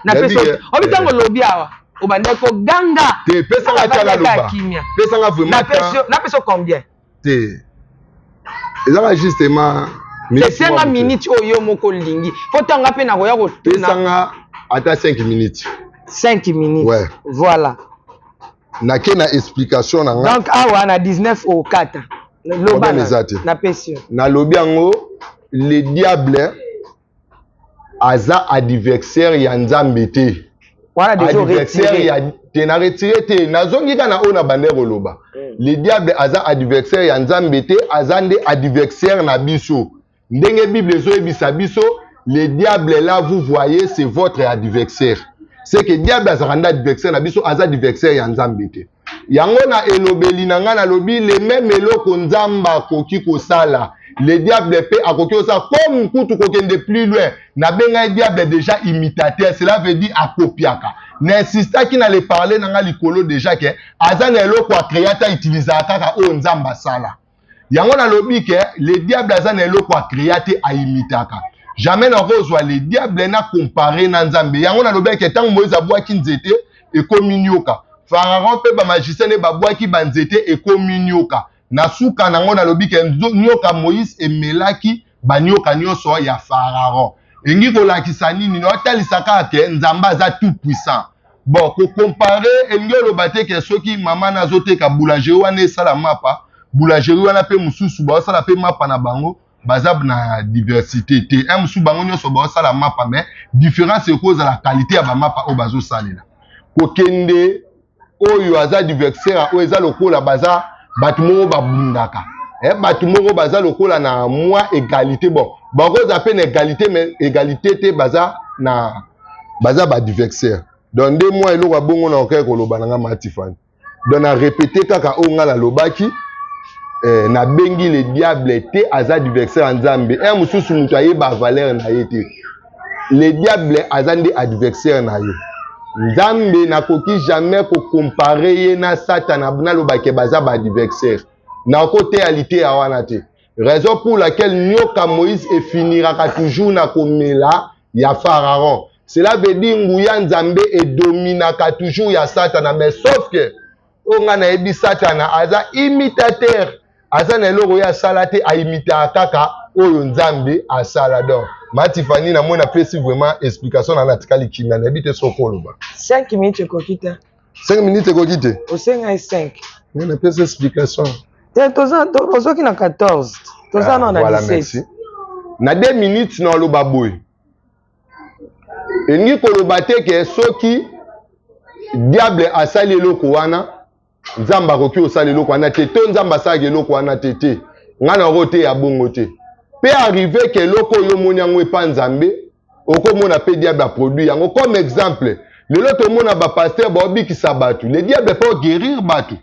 Napesi Nayebi ke- obi ntango olobi awa obandaki koganga. Te, pesa nga tala Obandaki loba. kimia. Pesa nga vraiment Napesi temps. napesi yo combien? Te. Ezaka justement minute Esenga mwa moke. minute oyo yo moko olingi. Po ntango nga mpe nakoya kotuna Pesa nga ata 5 minutes. 5 minutes. Ouais. Voilà. Nake na explication na nga. Donc awa na 19 okata. Loba Problème na eza te. napesi yo. Nalobi yango le diable aza adversaire ya Nzambe te. Wana déjà Adversaire retiré. ya te na retire te nazongi kaka na oyo na bandeko koloba. Le diable aza adversaire ya Nzambe te, aza nde adversaire na biso. Ndenge Bible ezoyebisa biso, le diable là vous voyez c'est votre adversaire. C'est que diable azalaka nde adversaire na biso, aza adversaire ya Nzambe te. Yango na elobeli na ngai nalobi le même eloko Nzambe akoki kosala, le diable pe akoki kosala comme kutu kokende plus loin. Nabenga ye diable déjà imitateur, cela veut dire akopiaka. Na insistaki na le parler na ngai likolo déjà que aza na eloko a créa te, a utilisaka kaka oyo Nzambe asala. Yango nalobi ke le diable aza na eloko a créa te, a imitaka. Jamais nakozwa le diable na comparer na Nzambe. Yango nalobi ke tango Moïse abwaki nzete ekomi nyoka, Pharaon pe ba magicien ne babwaki ba nzete ekomi nyoka. Na suka nango nalobi ke nyoka Moïse emelaki ba nyoka nyonso ya Pharaon. Elingi kolakisa nini? Naotalisa kaka ke Nzambe aza tout puissant. Bon, ko comparer elingi oloba te ke soki mama na azoteka boulangerie wana esala mapa, boulangerie wana pe mosusu baosala pe mapa na bango, baza na diversité te. Un mosusu bango nyonso baosala mapa, mais différence ekozala qualité ya ba mapa oyo bazosalela. Kokende oyo aza adversaire oyo eza lokola baza bato moko babundaka. Bato moko baza lokola na mwa égalité. Bon, bakozala pe na égalité, mais égalité te, baza na baza ba adversaire. Donc nde mwa eloko ya bongo na okaki koloba na nga ma Tiffany. Donc na répéter kaka oyo nga nalobaki, nabengi le diable te aza adversaire ya Nzambe. Mosusu moto ayeba valeur na ye te. Le diable aza nde adversaire na yo. Nzambe nakoki jamais ko comparer ye na Satan, nalobake baza ba adversaire. Nakoteya liteya wana te. Raison pour laquelle nyoka Moïse efiniraka toujours na komela ya Pharaon. Cela veut dire nguya Nzambe edominaka toujours ya Satana, mais sauf que oyo nga nayebi Satana aza imitateur, aza na eloko ye asala te, aimitaka kaka oyo Nzambe asala. Donc ma Tiffany, namoni napesi vraiment explication na natikali kimia, nayebi te soki oloba. 5 minutes ekoki te. 5 minutes ekoki te. Osengai 5. Nga napesi explication. Te, tozoki na 14. Toza Ah, na voilà, 17. merci. Na 2 minutes na oloba boye. Elingi koloba te ke soki diable asali eloko wana, Nzambe akoki kosala eloko wana te, to Nzambe asalaka eloko wana te te. Ngai nakoteya bongo te. Pe arrive ke eloko oyo omoni yango epa Nzambe, okomona pe diable a produit yango. Comme exemple, lelo tomona ba pasteur baobikisa bato, le diable peut guérir bato.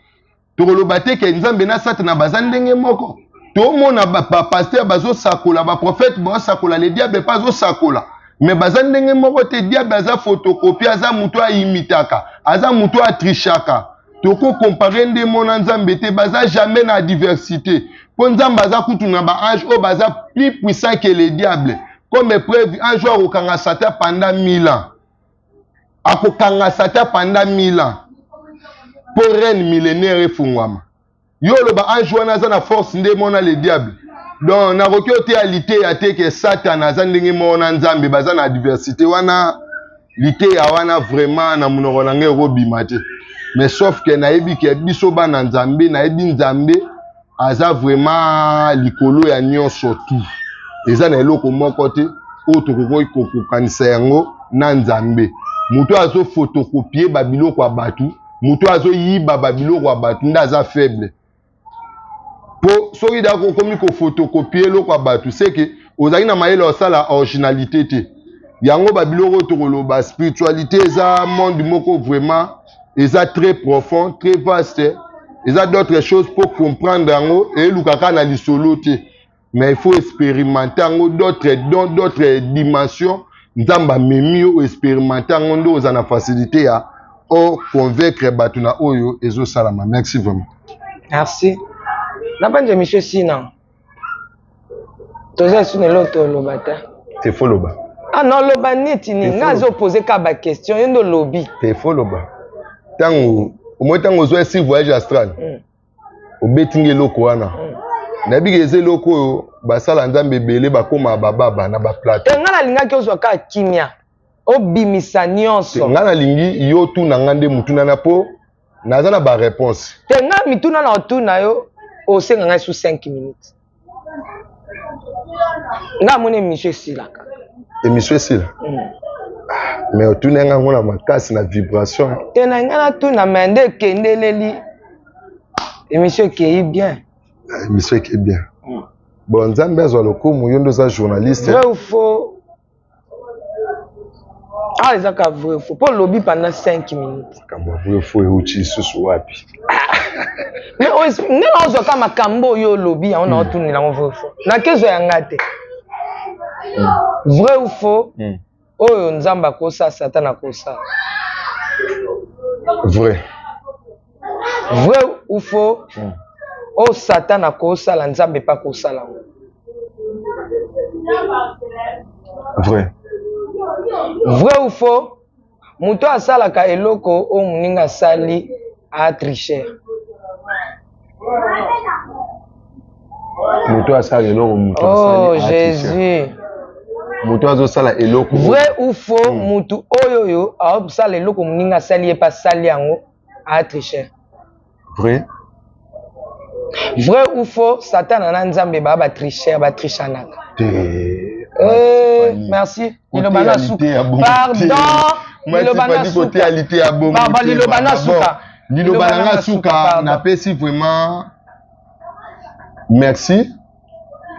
Tokoloba te ke Nzambe na Satana baza ndenge moko. Tomona ba, ba pasteur bazosakola, ba prophète bazosakola, le diable pe azosakola. Mais baza ndenge moko te. Diable aza photocopie, aza moto ayimitaka, aza moto atrichaka. Toko comparer nde mona Nzambe te, baza jamais na diversité. Po Nzambe aza kutu na ba ange oyo baza plus puissant que le diable. Comme preuve, un jour akokanga Satan pendant 1000 ans. Akokanga Satan pendant 1000 ans. Po règne millénaire efungwama. Yo oloba ange wana aza na force nde mona le diable. Donc nakoki oteya liteya te ke Satan aza ndenge moko na Nzambe, baza na diversité wana. Liteya wana vraiment na monoko na ngai ekobima te. Mais sauf que nayebi ke biso bana Nzambe, nayebi Nzambe aza vraiment likolo ya nyonso tout. Eza na eloko moko te oyo tokoki kokokanisa yango na Nzambe. Moto azo photocopier ba biloko ya bato, moto azo yiba ba biloko ya bato nde aza faible. Po soki da okomi ko photocopier eloko ya bato, c'est que ozali na mayele osala originalité te. Yango ba biloko oyo tokoloba spiritualité eza monde moko vraiment eza très profond, très vaste. Eza d'autres choses pour comprendre yango elukaka na lisolo te. Mais il faut expérimenter yango d'autres dons, d'autres dimensions. Nzambe amemi yo expérimenter yango nde oza na facilité ya o convaincre bato na oyo ezosalama. Merci vraiment. Merci. Na banja monsieur Sina. Toza suna eloko toloba te. Te faut loba. Ah non, loba neti ni nga azo poser ka ba question yo ndo lobi. Te faut loba. Tango omoi tango ozwa si voyage astral. Obeti nge eloko wana. Nayebi ke eza eloko oyo basala Nzambe ebele bakoma bababa na ba plateau. Te nga nalingaki ozwa kaka kimia. Obimisa nyonso. Nga nalingi yo tuna nga nde mutuna na po naza na ba réponse. Te nga mituna na otuna yo osenga ngai sous 5 minutes. Nga amoni émission esilaka. Émission esila? Mais otuna nga ngo na makasi na vibration. Te na nga natuna mais nde ekendeleli émission ekei bien. Émission ekei bien. Bon, Nzambe azwa lokumu, yo nde oza journaliste. Vrai ou faux? Ah, eza ka vrai ou faux. Po lobi pendant 5 minutes. Makambo ya vrai ou faux euti lisusu wapi? Mais nde nazwa ka makambo oyo olobi yango na otunela yango vrai ou faux. Nakezwa ya nga te. Vrai ou faux? Oyo Nzambe akosa, Satan akosa. Vrai. Vrai ou faux? Oyo Satan akosala, Nzambe pa kosala yango. Vrai. Vrai ou faux? Moto asalaka eloko oyo moninga asali a tricher. Moto asala eloko moto asali. Oh Jésus. Moto azosala eloko. Vrai ou faux? Moto oyo oyo asala eloko moninga asali ye pa sali yango a tricher. Vrai. Vrai ou faux? Satan na Nzambe ba ba tricher, ba trichanaka. Merci. Liloba na suka. Pardon. Liloba na suka. Pardon, liloba na suka. Liloba na nga suka, napesi vraiment merci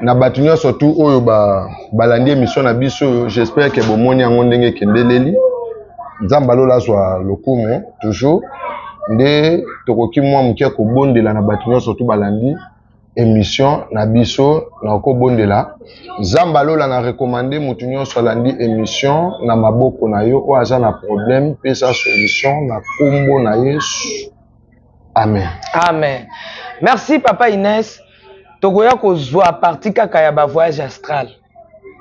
na bato nyonso tu oyo balandi émission na biso oyo. J'espère que bomoni yango ndenge ekendeleli. Nzambe alola azwa lokumu toujours. Nde tokoki mwa moke kobondela na bato nyonso tu balandi émission na biso. Na kobondela Nzambe alola, na recommander mutu nyonso alandi émission na maboko na yo oyo aza na problème, pesa solution na kombo na Yesu. Amen. Amen. Merci papa Inès. Tokoya kozwa partie kaka ya ba voyage astral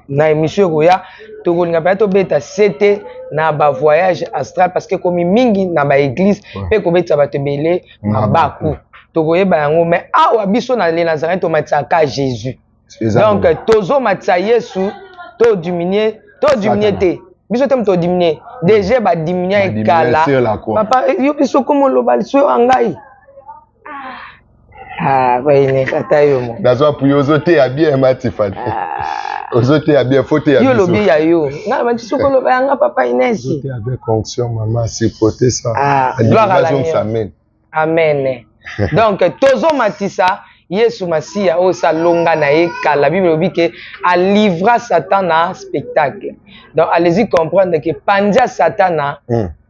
na émission ekoya. Tokolinga mpenza tobeta sete na ba voyage astral parce que ekomi mingi na ba église mpe kobetisa bato ebele mabaku. Tokoyeba yango, mais awa biso na le Nazareth tomatisaka Jésus. Donc tozomatisa Yesu, to diminuer, to diminuer te. Biso te moto diminuer. Déjà ba diminuer ekala. Papa yo biso komo loba liso ya ngai. Ah, bayine ata yo mo. Nazo appuyer ozoteya bien ma Tiffany. Ozoteya bien, faut teya biso. Yo lobi ya yo. Nga ba soko loba ya nga papa Inès. Ozoteya avec onction maman, supporter ça. Ah, gloire à la Amen. Amen. Donc tozo matisa. Yesu Masiya oyo esi alonga na ye kala. Bible elobi ke alivra Satan na spectacle. Donc allez-y comprendre que panzi ya Satana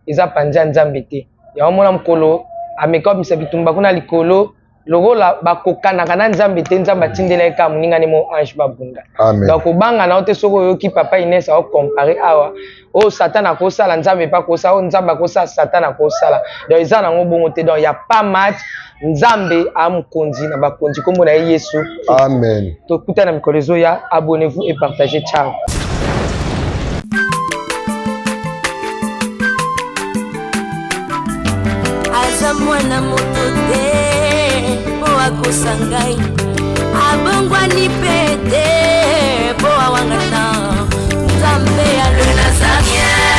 eza panzi ya Nzambe te. Yango mona mokolo ameka obimisa bitumba kuna likolo lokola bakokanaka na Nzambe te, Nzambe atindela ye kaka moninga ne mo ange babunda. Donc kobanga na yo te soki oyoki papa Ines ao comparer awa oyo Satan akosala Nzambe pe akosala, oyo Nzambe akosala Satan akosala. Donc eza nango bongo te. Donc ya pas match, Nzambe a mokonzi na bakonzi, kombo na ye Yesu. Amen. Tokutana mikolo ezoya, abonnez-vous et partagez. Ciao. Aza mwana moto te mpo akosa ngai, abongwani mpe te mpo awangana Nzambe ya le Nazarien.